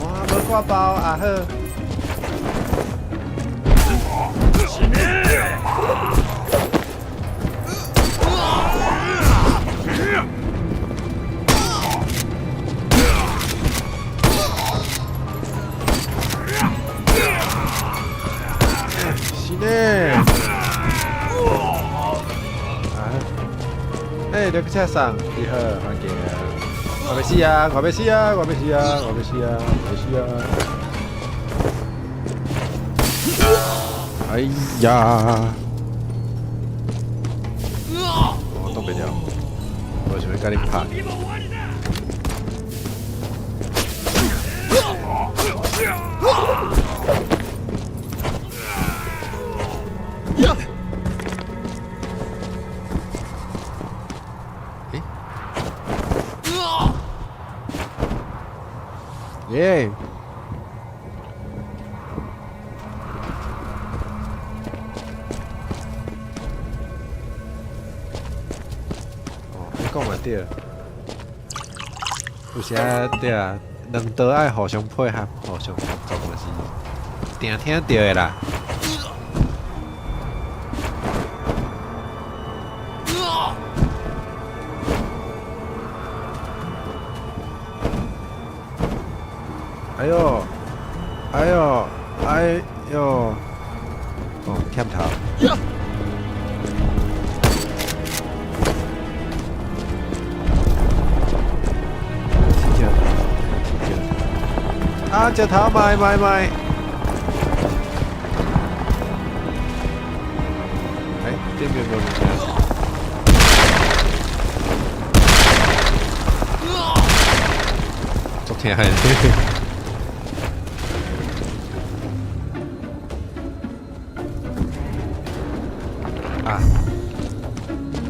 哇，無掛包啊好。是呢。是呢。啊！欸，劉克桑，你好，歡迎。我欲死啊！我欲死啊！我欲死啊！我欲死啊！我欲死啊！哎呀！我擋袂牢，我想欲共你拍。欸？耶！哦，你講嘛對，有時啊對啊，兩刀愛互相配合，互相合作嘛是定聽著的啦。哎喲，哎喲，哎喲，哦，欠頭。石頭，石頭，啊！石頭，賣賣賣！欸，這邊無物件。足疼的。啊，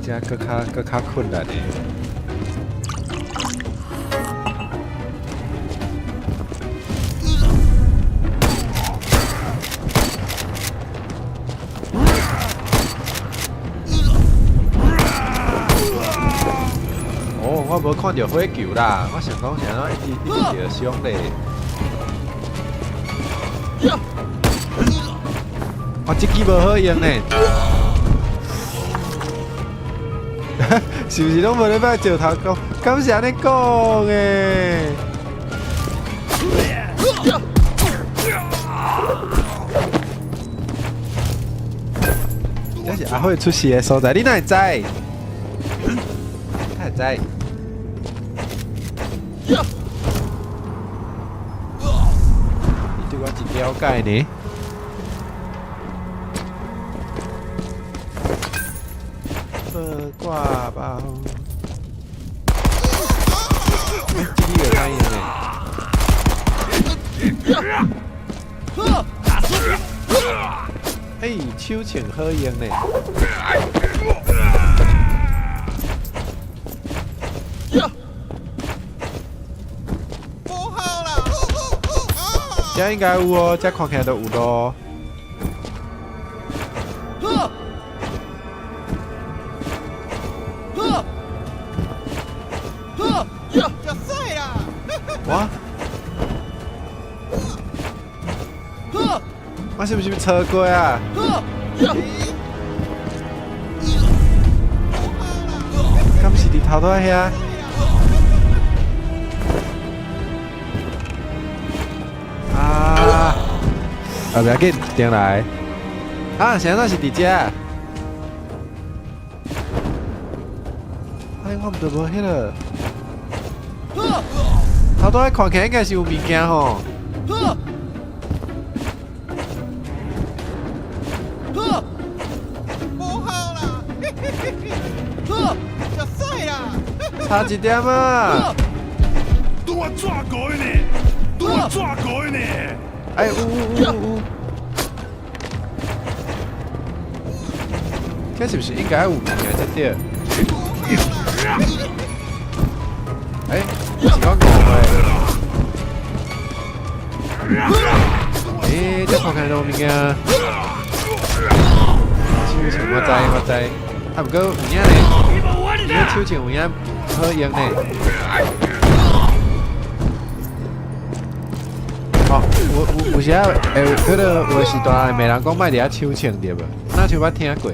這閣較閣較困難的。哦，我無看著火球啦，我想講是按怎一直一直著傷咧。我這支無好用呢，是毋是攏無咧擺石頭講？敢是按呢講的？這是阿火出世的所在，你哪會知？哪會知？你對我真了解呢。無掛包，欸，這支會歹用呢。欸，手槍好用呢。無效啦！這應該有哦，這看起來都有咯。食屎啦！我我是毋是錯過啊？敢是佇頭拄仔遐？啊，袂要緊，轉來。啊，啥那是佇遮？哎，我毋著無彼个。頭拄仔看起來應該是有物件吼。無效啦！食屎啦！差一點啊！拄我紙糊呢？拄我紙糊呢？哎，有有有有。這是毋是應該有物件才對？哎，是講誤會。欸，這看起來都有物件。手槍我知我知，啊，毋過有影呢，你手槍有影好用呢。哦，有有時仔會彼个有時段會罵人講莫佇遐手槍對無？若像捌聽過。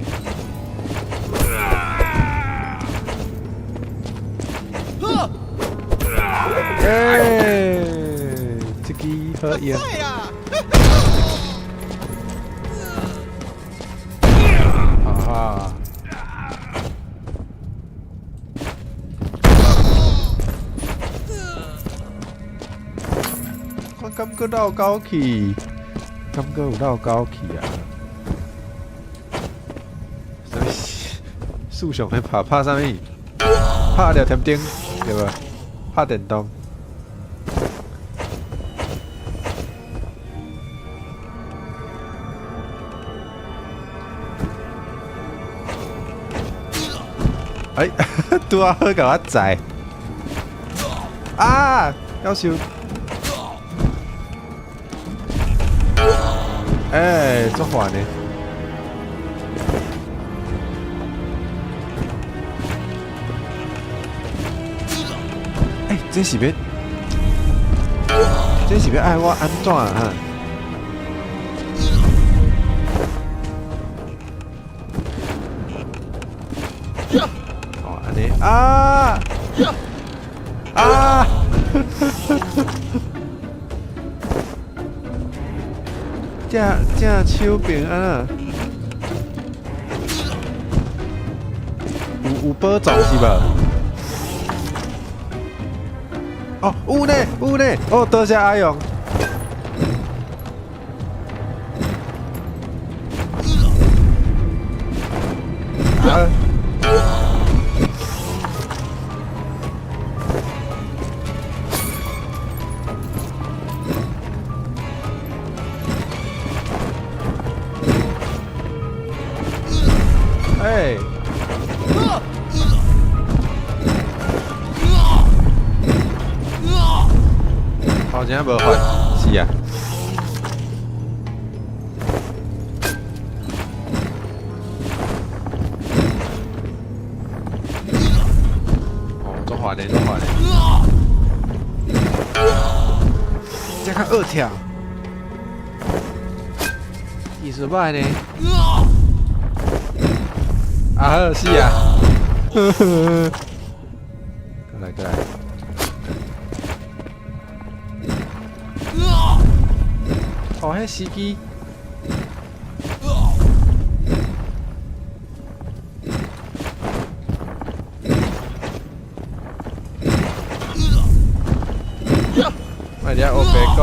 欸，這支好用。屎啦！哈哈。我感覺落狗去，感覺有落狗去啊！啥物？樹熊咧拍拍啥物？拍廖添丁對無？拍電動。哎，拄仔好共我載。啊！夭壽。欸，足煩的。欸，這是欲愛我按怎啊？哦，按呢啊啊！這手柄按怎？有寶藏是無？哦，有呢，有呢，哦，多謝阿勇。啊！哎！好像無換，是啊。哦，足煩的，足煩的。這較惡跳，技術歹呢。啊好，死啊！呵呵，過來過來。哦，彼司機。莫佇遐烏白講。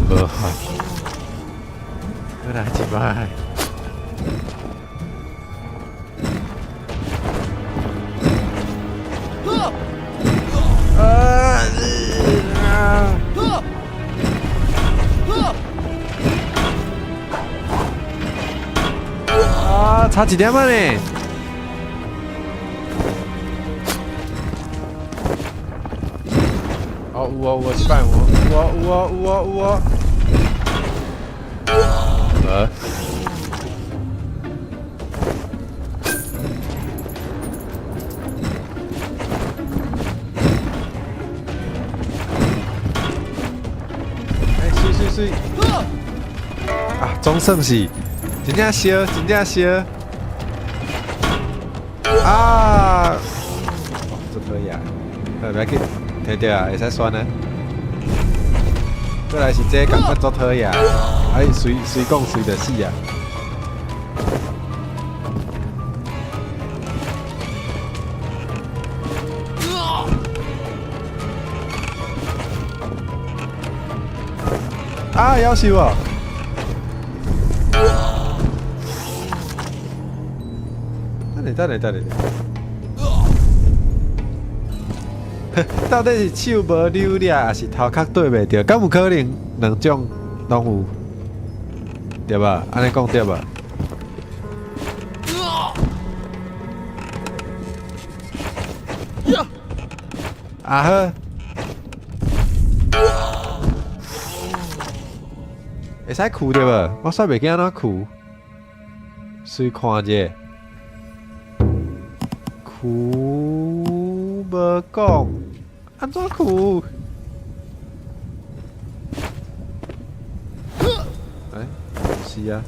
無法，閣來一擺。啊！啊！差一點仔呢。哦，有哦有哦，這擺有哦，有哦有哦有哦有哦。無。欸，媠媠媠！啊，總算是真正燒，真正燒！啊！哦，這疼。討厭。好，袂要緊，摕著啊，會使選啊。過來是這個感覺足討厭，哎，隨隨講隨就死啊！啊，夭壽哦！等下，等下，等下。到底是手無扭掠，還是頭殼對袂著？敢有可能兩種攏有？對吧？按呢講對吧？啊好，會使跍對無？我煞袂記按怎跍，隨看者，跍無講，按怎跍？欸，是啊，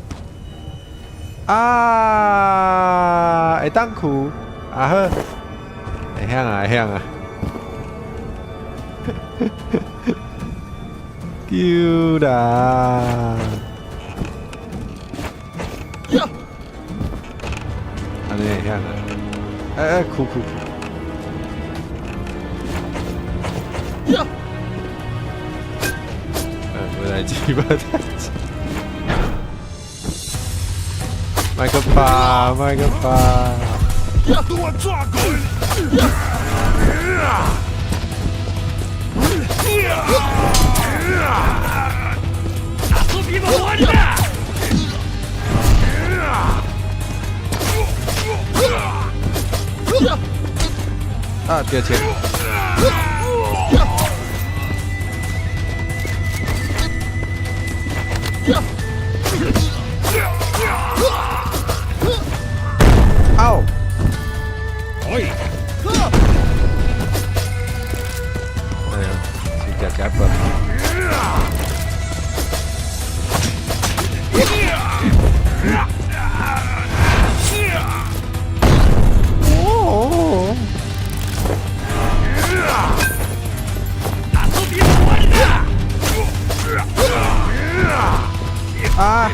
啊，會當跍，啊好，會曉啊，會曉啊。救人！按呢會曉啊？欸欸，跍跍跍！無代誌，無代誌。麥閣拍，麥閣拍。拄我抓過遊びも終わりだ。啊，著槍！嗷！喂！哎呀，去食食飯。哦！遊びも終わりだ。啊！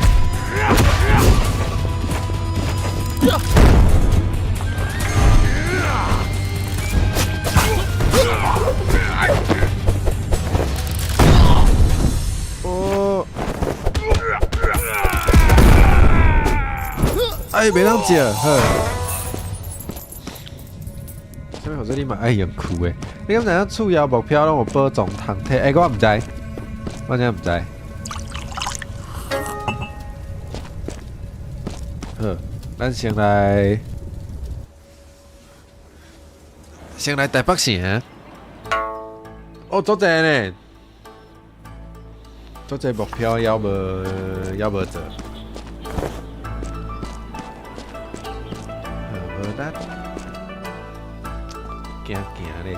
哦！哎，袂當食，好。啥物號做你嘛愛用跍的？你敢知影次要目標攏有寶藏通摕？欸，我毋知，我真毋知。好，咱先來台北城。哦，足濟呢，足濟目標猶無做。好，無咱行行咧。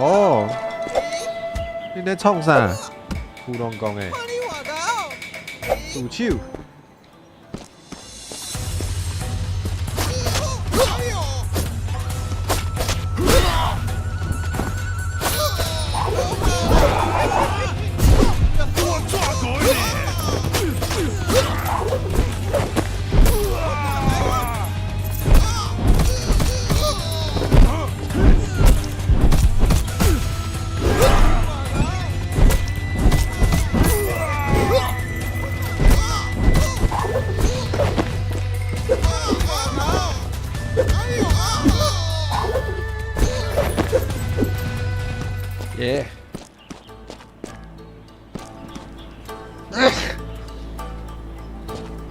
哦，你咧創啥？烏龍講的。助手。我抓過你！耶！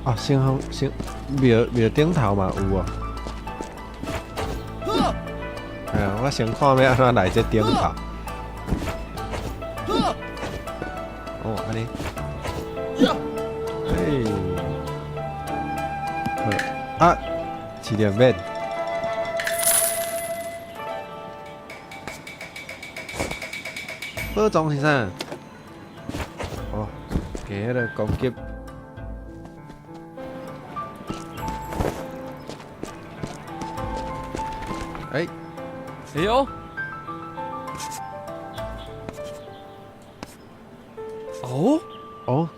啊，先好先廟廟頂頭嘛有哦。哎呀，我先看欲按怎來這頂頭。哦，按呢。嘿。好啊，市場免。寶藏是啥？哦，加彼个攻擊。欸，哎呦，哦，哦，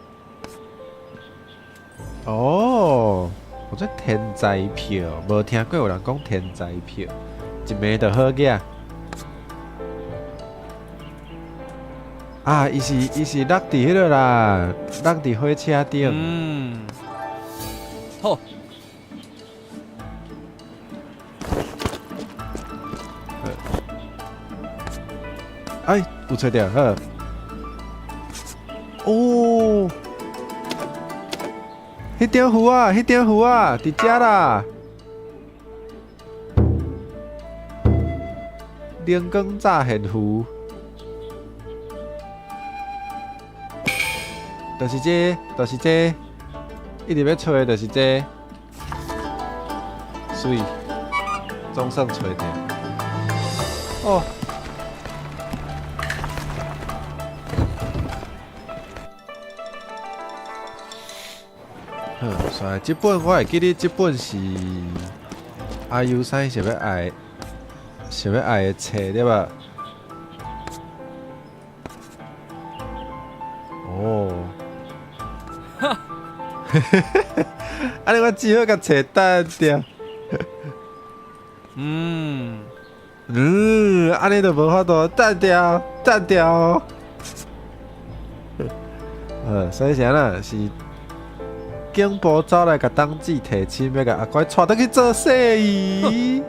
哦，我這天災票，無聽過有人講天災票，一暝就好額。啊，伊是落佇彼个啦，落佇火車頂。好，哎，有揣著好。哦，彼張符啊，彼張符啊，佇遮啦。靈光乍現符，就是這，就是這，一直欲揣的就是這，媠，總算揣著。哦。好，所以這本我會記得，這本是阿尤山想欲愛，想欲愛的冊對吧？哦，哈哈，按呢我只好共揣等著。按呢就無法度等著，等著。好，所以是按怎？是警部走來共董子提親，欲共阿乖帶轉去做生意。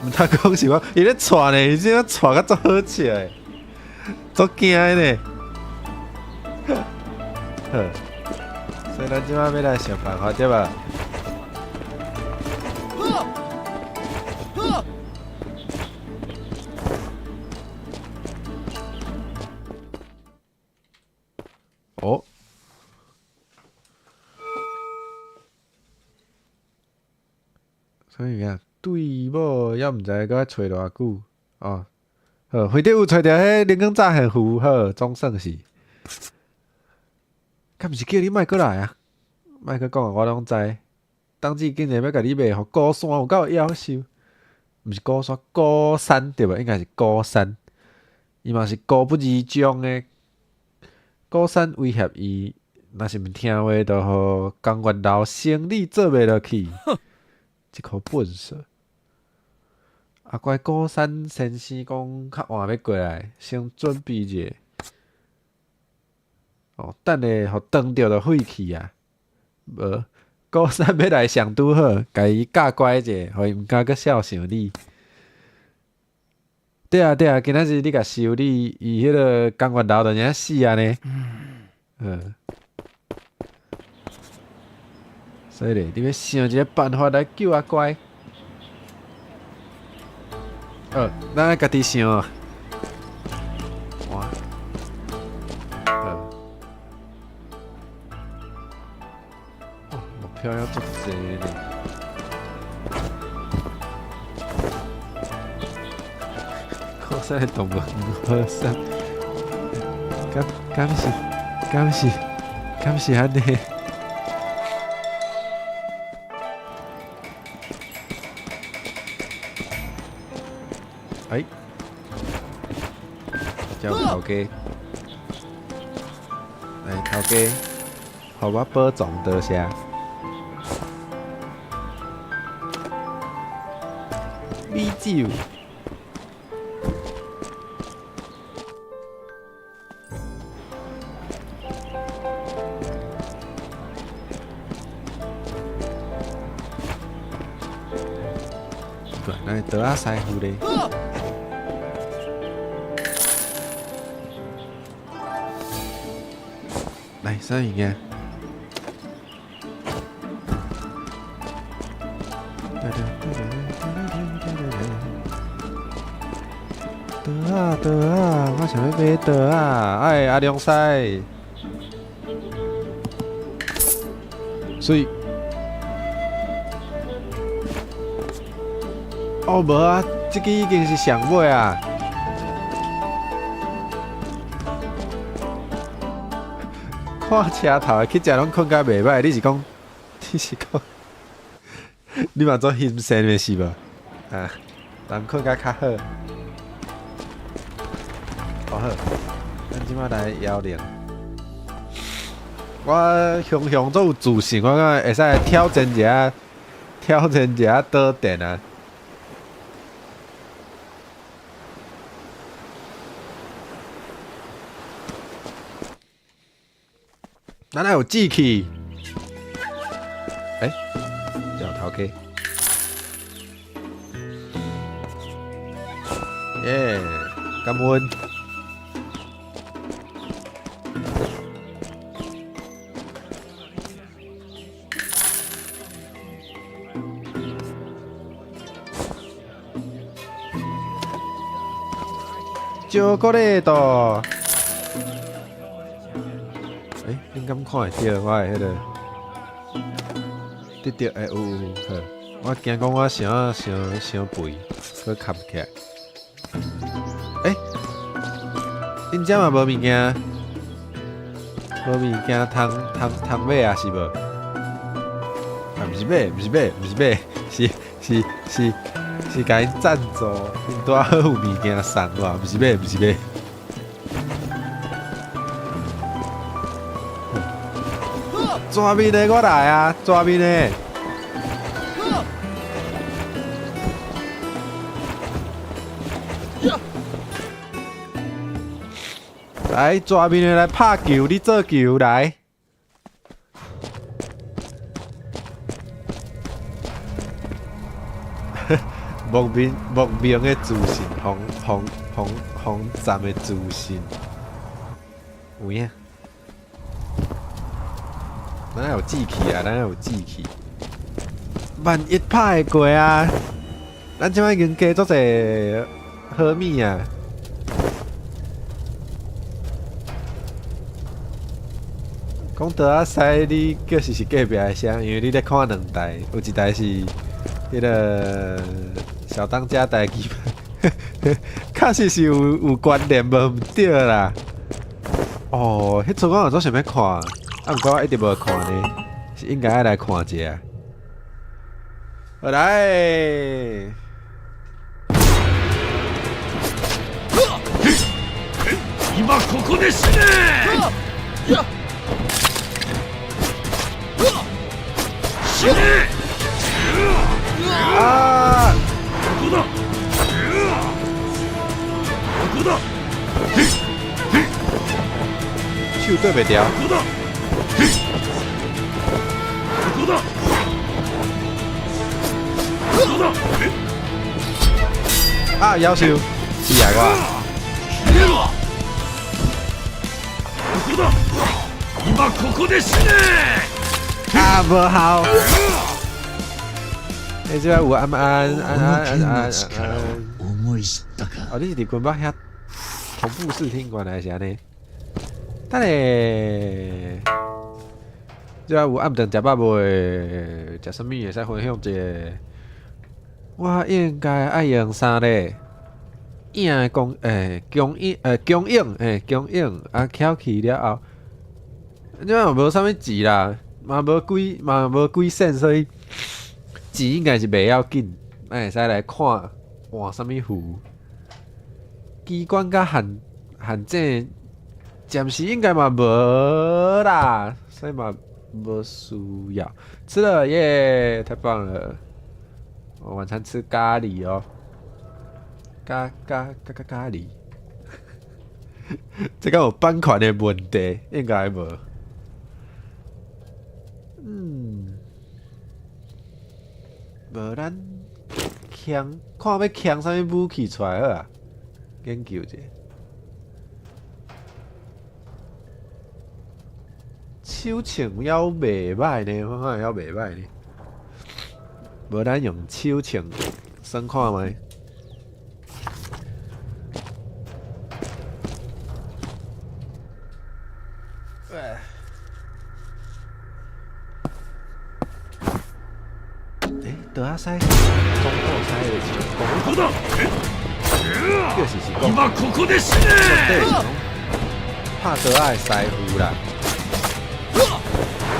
毋通講是我，伊咧帶呢，伊這帶甲足好笑的，足驚的呢。好，所以咱這擺欲來想辦法對吧？哦。啥物件？對某猶毋知閣揣偌久哦。好，反正有揣著彼靈光乍現符，好，總算是。敢毋是叫你莫閣來啊？莫閣講啊，我攏知。董子竟然欲共你賣予高山，有夠夭壽。毋是高山，高山對無？應該是高山。伊嘛是孤不而終的。高山威脅伊，若是毋聽話，就予江月樓生理做袂落去。這箍笨蛇。阿乖高山先生講較晚欲過來，先準備者。哦，等下予當著就廢去啊！無，高山欲來上拄好，共伊教乖者，予伊毋敢閣肖想你。對啊對啊，今仔日你共修理，伊彼个江月樓就爾死按呢。嗯。所以咧，你欲想一个辦法來救阿乖。好，咱愛家己想。哇！好。哦，目標猶足濟呢。高山的動物好啥？敢是敢是敢是按呢？哎，這有頭家，來頭家，予我保重多謝。米酒。來，桌仔師傅咧。來，啥物件？桌仔，桌仔，我想欲買桌仔。哎，阿良師，媠。哦，無啊，這支已經是上尾啊。看車頭的去食攏睏甲袂䆀，你是講，你是講，你嘛做欣羨的是無？啊，人睏甲較好。哦好，咱這擺來搖鈴。我雄雄足有自信，我感覺會使挑戰一下，挑戰一下導電啊！咱愛有志氣。欸，這有頭家。耶，感恩。巧克力多。欸，恁敢看會著我的彼个？對對，欸，有有好。我驚講我傷傷傷肥，閣崁起來。欸，恁遮嘛無物件，無物件通通通買啊，是無？啊，毋是買，毋是買，毋是買，是是是是共𪜶贊助，𪜶拄好有物件送我，毋是買，毋是買。全面的我來啊！全面的。來，全面的來拍球，你做球來。莫名莫名的自信，防防防防站的自信，有影？咱有志氣啊！咱有志氣。萬一拍會過啊！咱這擺已經加足濟好物啊！講桌仔師，你確實是隔壁的聲，因為你咧看兩台，有一台是彼个小當家台語版，確實是有有關聯，無毋對啦。哦，彼陣我嘛足想欲看，啊，毋過我一直無看呢，是應該愛來看一下。好來。今ここで死ね！死ね！啊！ここだ！ここだ！手對袂牢。ここだ！ここだ！ここだ！啊！夭壽，死啊我！ここだ！今ここで死ね！啊，無效。你這擺有安安安安安安安。思い知ったか。哦，你是佇軍北遐同步視聽關還是按呢？等下，這擺有暗頓食飽未？食啥物會使分享一下？我應該愛用啥咧？影的光欸，強硬欸，強硬欸，強硬啊！翹起了後，這擺嘛無啥物錢啦，嘛無幾嘛無幾仙，所以錢應該是袂要緊。咱會使來看換啥物符，機關佮限限制，暫時應該嘛無啦，所以嘛無需要。吃了耶，太棒了！我晚餐吃咖喱哦，咖咖咖咖咖喱。這敢有版權的問題？應該無。嗯，無咱扛，看欲扛啥物武器出來好啊？研究者。手槍猶袂䆀呢，我看猶袂䆀呢。無咱用手槍算看覓。欸，桌仔師，中古師的是講，ここだ！確實是講，今ここで死ね！對，拍桌仔的師傅啦。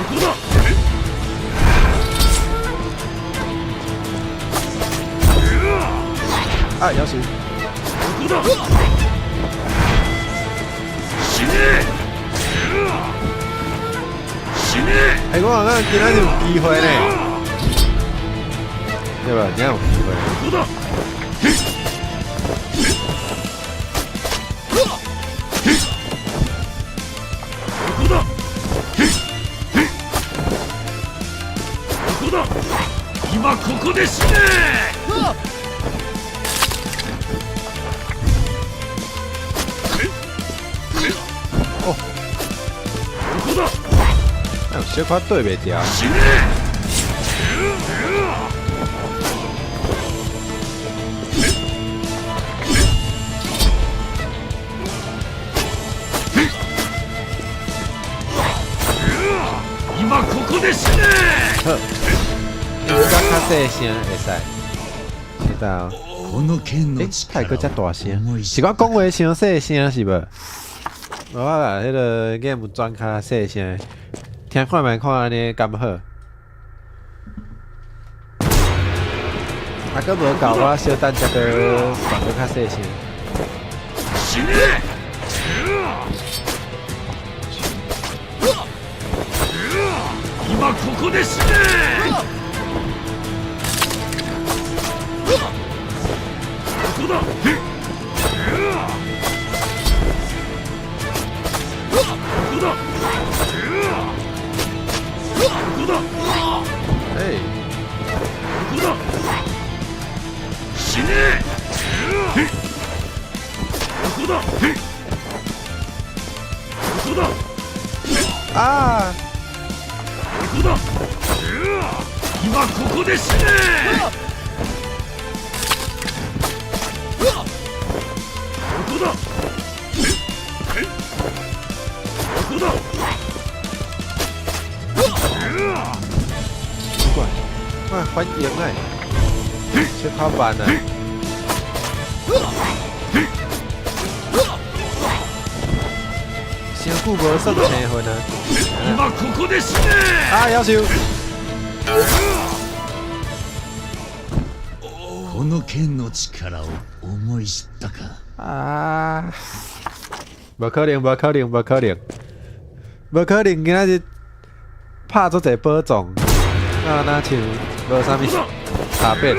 こだ。啊，夭寿！ここだ。死ね。死ね。欸，我感覺今仔日有機會呢，對吧？今仔有機會。ここだ。ここだ。ここだ。今ここで死ね。哦，ここだ。那有小可對袂牢。死ね。今ここで死ね。好，應該較細聲會使，知道？この剣欸，の太閣遮力大聲，是我講話傷細聲是無？無我把彼个 game 轉較細聲，聽看覓看按呢敢好？啊，閣無夠，我小等才閣轉閣較細聲。死ね。今ここで死ね。ここだ。ここだ。ここだ。欸，ここだ。死ね。ここだ。ここだ。啊！ここだ。今ここで死ね。ここだ。ここだ。奇怪，我反應哎，小可慢啊。傷久無算青分啊！今ここで死ね。啊，夭壽！この剣の力を思い知ったか。啊！無可能，無可能，無可能，無可能！今仔日拍足濟寶藏，啊，若像無啥物差別，這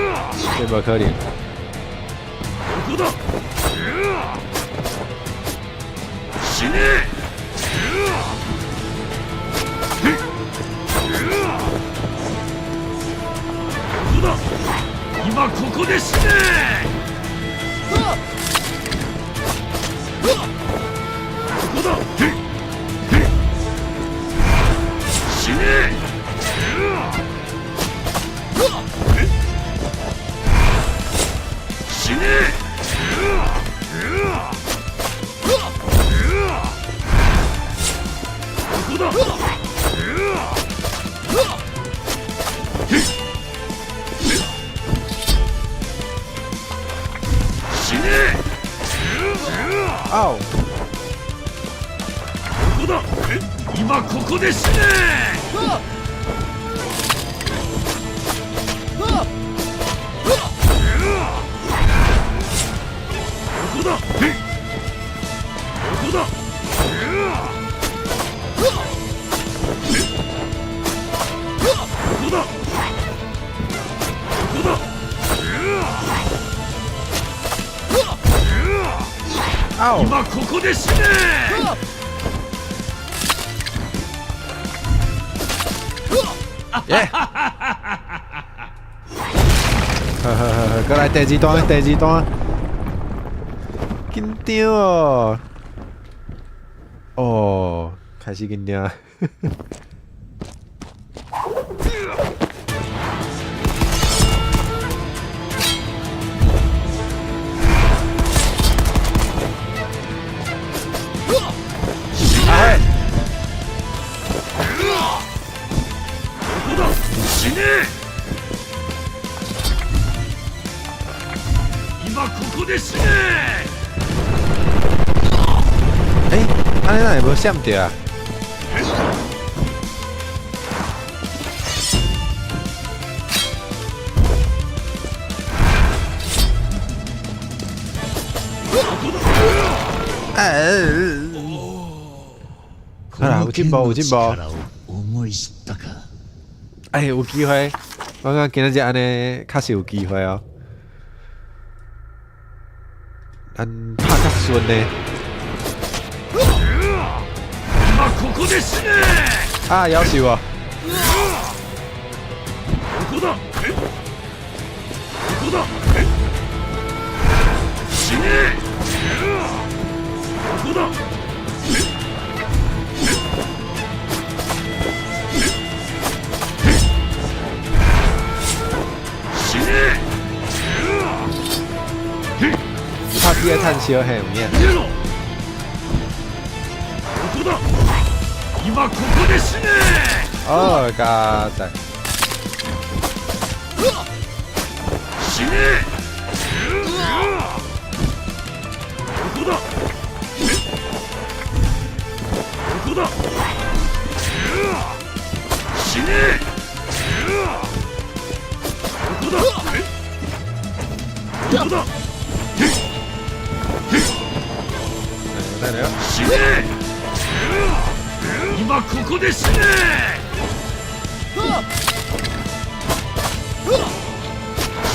無可能。ここだ。死ね。ここだ。今ここで死ね。ここだ。死ね。死ね。ここだ。死ね。嗷！ここだ。今ここで死ね。ここだ。ここだ。ここだ。ここだ。嗷！今ここで死ね。耶！好好好好，過來第二段，第二段，緊張哦！哦，開始緊張。阿輝，ここだ。死ね。今ここで死ね。欸，按呢哪會無閃著啊？哎，好啦，有進步，有進步。哎，有機會，我感覺今仔日按呢，確實有機會哦。咱拍較順呢。啊，夭壽哦！ここだ。ここだ。死ね。ここだ。死ね。拍铁炭燒嘿，有影。ここだ。今ここで死ね。哦，加在。死ね。ここだ。ここだ。死ね。ここだ。ここだ。死ね。今ここで死ね。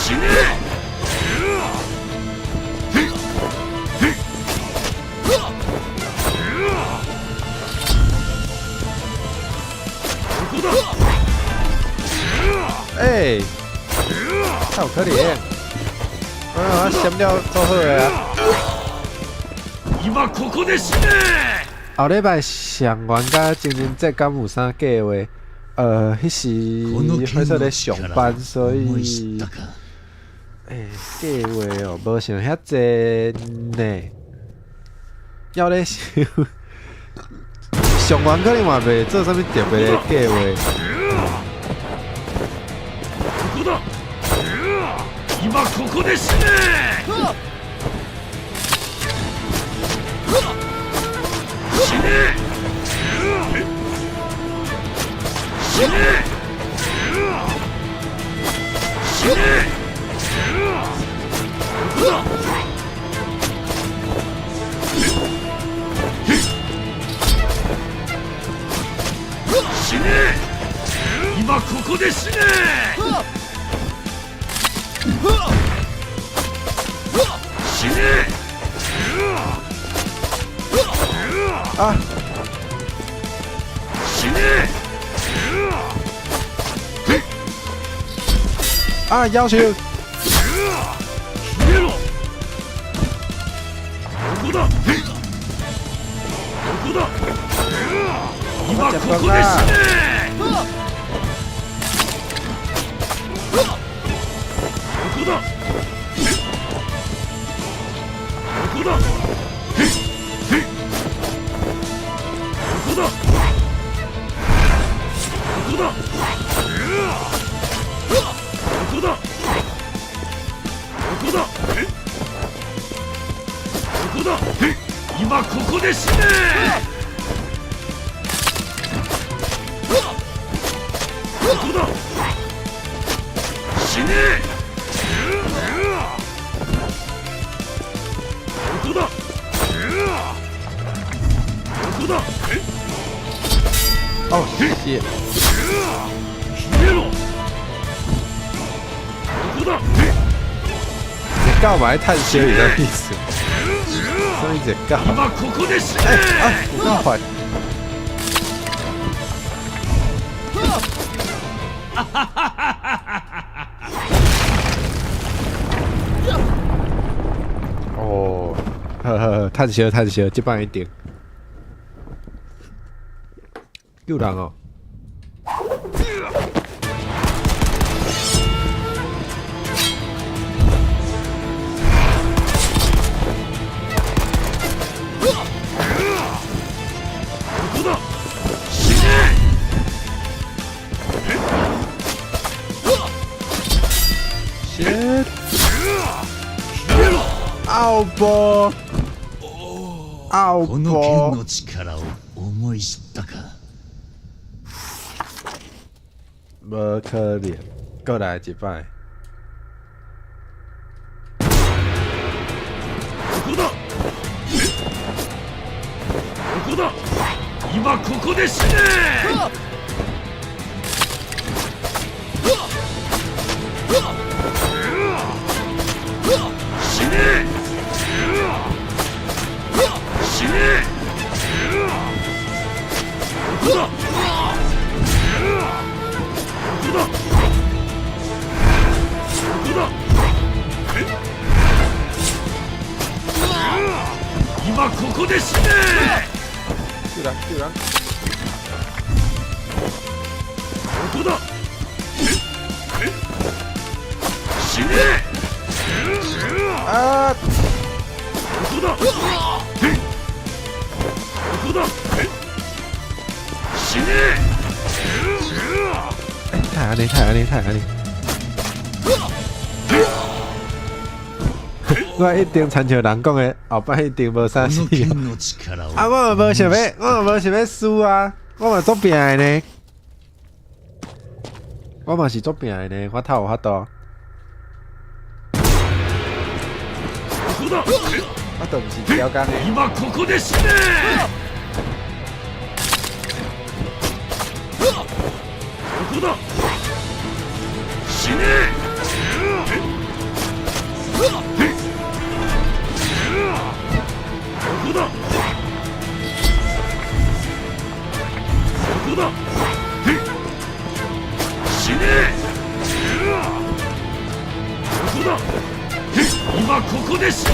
死ね。ここだ。哎，好可憐。啊，閃了做好的啊。今ここで死ね。後禮拜上完佮情人節敢有啥計劃？彼時彼說咧上班，所以，計劃哦，無想遐濟呢。要咧想，上完可能嘛袂做啥物特別的計劃。ここだ。今ここで死ね。死ね。死ね。死ね。ここだ。死ね。今ここで死ね。死ね。啊！死ね。啊！夭壽。消えろ。ここだ。ここだ。今ここで死ね。ここだ。ここだ。ここだ。ここだ。ここだ。ここだ。ここだ。今ここで死ね。ここだ。死ね。ここだ。ここだ。哦，謝。消えろ。ここだ。一狗嘛愛趁燒是啥意思？啥物一狗？今ここで死ね。啊，有夠煩。哦，呵呵，趁燒趁燒，這擺一定救人哦。ここだ。死ね。切。消えろ。奧波。奧この剣波。の力を思い知ったか。無可能，閣來一擺。ここだ。今ここで死ね。死ね。死ね。ここだ。ここだ。ここだ。今ここで死ね。救人救人！ここだ。死ね。啊！ここだ。ここだ。死ね。欸，太按呢，太按呢，太按呢！我一定亲像人讲的，后摆一定无啥こ事。の剣の力を啊，我嘛无想欲，我嘛无想欲输啊，我嘛足拼的呢。我嘛是足拼的呢，我透有法度。ここだ。我都毋是超工的。今ここで死ね。ここだ。死ね。ここだ。ここだ。死ね。ここだ。今ここで死ね。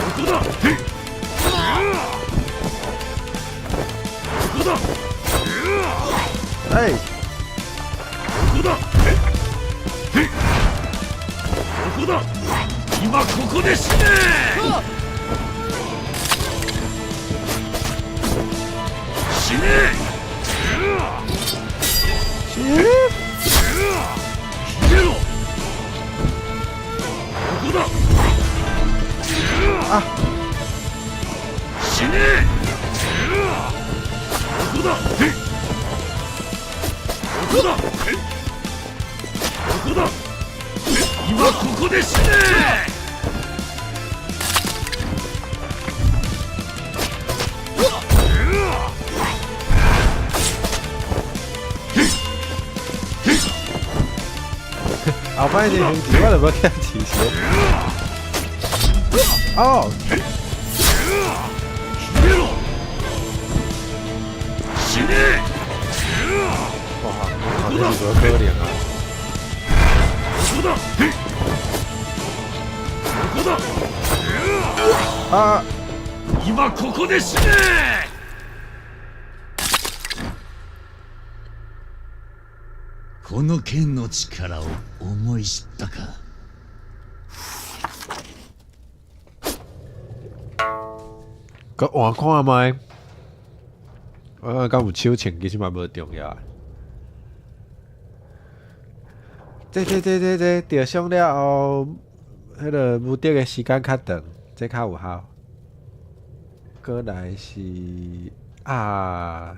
ここだ。ここだ。哎，ここだ。ここだ。今ここで死ね。死ね。死ね！消えろ。ここだ。啊！死ね。ここだ。ここだ。ここだ。今ここで死ね。后摆这兄弟我就无欠饲钱。哦，消えろ。死ね。哇，这是无可能啊！ここだ。ここだ。啊！今ここで死ね。この剣の力を思い知ったか。阁换看觅，我敢有手穿，其实嘛无重要。这这这这这著伤了后，彼个无敌的时间较长，这较有效。阁来是啊，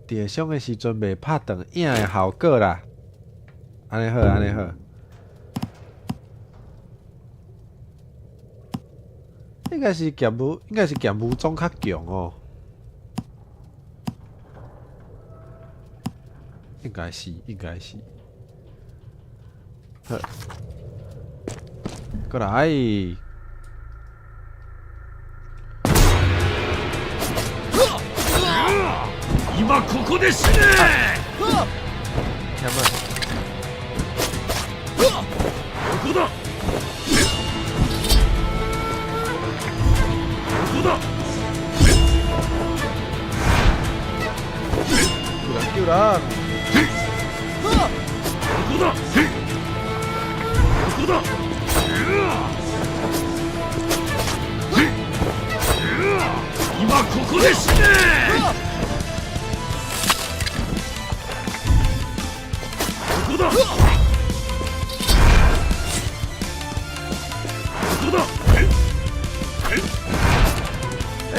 著伤的时阵袂拍断影的效果啦。按呢好，按呢好。应该是剑武，应该是剑武装较强哦。应该是，应该是。好，过来。今ここで死ね。听无？ここだ。ここだ。救人救人！ここだ。ここだ。今ここで死ね。ここだ。ここだ。哎，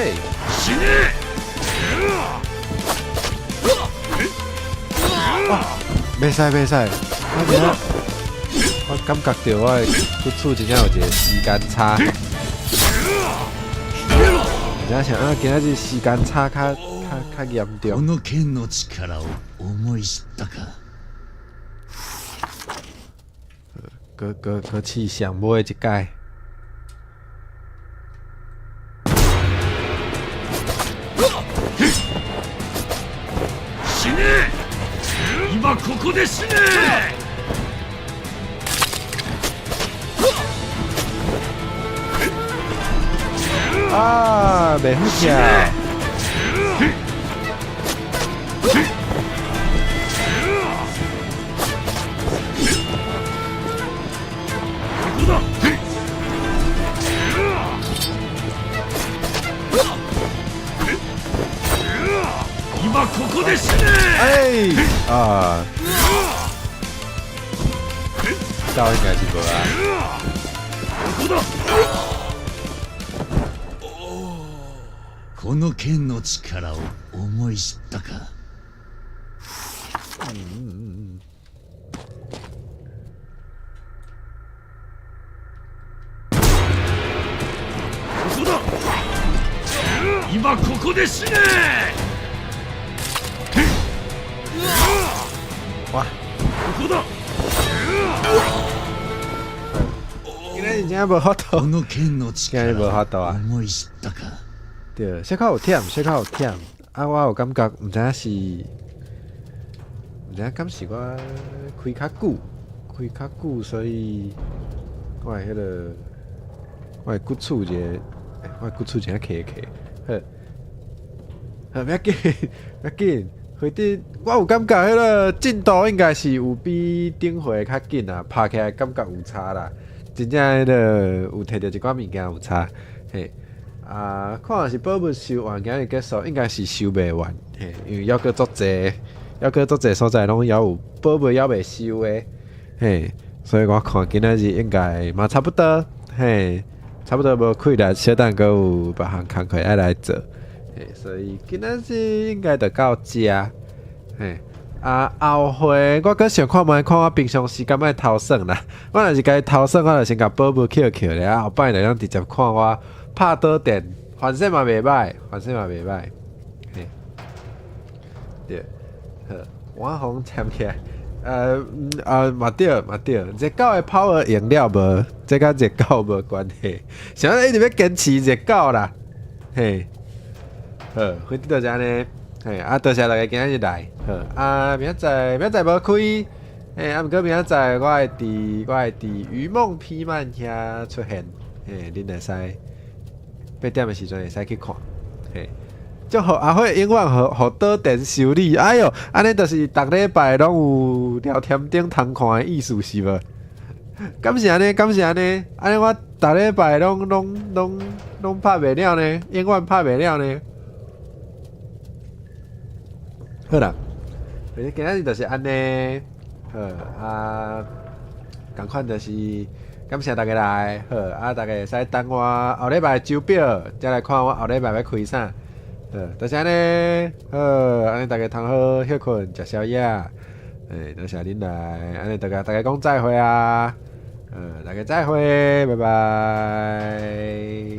死ね。袂使袂使，我今我感覺著我的骨厝真正有一個時間差。真正想啊，今仔日時間差較較較嚴こ重。の剣の力を思い知ったか。閣閣閣試上尾一擺。死ね。今ここで死ね。啊，袂好食。ここだ。今ここで死ね。哎，啊，走應該是無啊。ここだ。この剣の力を思い知ったか。ここだ。今ここで死ね。哇，ここだ。今仔日真正無法度。この剣の今日無力を法度啊。思い知ったか。對，小可有忝，小可有忝。啊，我有感覺，毋知影是，毋知影敢是我開較久，開較久，所以我的彼个，我的骨厝一個，欸，我的骨厝真正磕磕。好，好，欲緊，欲緊。反正我有感覺，彼个進度應該是有比頂回較緊啊，拍起來感覺有差啦。真正彼个有摕著一寡物件有差，嘿。啊，看是寶物收完，今日結束，應該是收袂完，嘿，因為猶閣足濟，猶閣足濟所在攏猶有寶物猶未收的，嘿，所以我看今仔日應該嘛差不多，嘿，差不多無氣力，小等閣有別項工課愛來做，嘿，所以今仔日應該就到遮，嘿。啊，後回我閣想看覓，看我平常時敢愛偷耍啦。我若是共伊偷耍，我就先共寶物抾抾咧，後擺就通直接看我拍導電，反正嘛袂歹，反正嘛袂歹。嘿，對，好，我予簽起來。啊，嘛對嘛對，熱狗的 power 用了無？這佮熱狗無關係，啥一直欲堅持熱狗啦。嘿，好，反正就是按呢。嘿，啊，多謝大家今仔日來，好，啊，明仔載明仔載無開，嘿，啊，毋過明仔載我會佇魚夢皮曼遐出現，嘿，恁會使8點的時陣會使去看，嘿，祝福阿火永遠予導電修理，哎喲，按呢就是逐禮拜攏有聊天頂通看的意思是無？敢是按呢？敢是按呢？按呢我逐禮拜攏拍袂了呢，永遠拍袂了呢。好啦，反正今仔日就是按呢，好啊，仝款就是感謝大家來，好啊，大家會使等我後禮拜周表，才來看我後禮拜欲開啥，好，就是按呢，好，按呢大家通好歇睏，食宵夜，欸，多謝恁來，按呢大家大家講再會啊，大家再會，拜拜。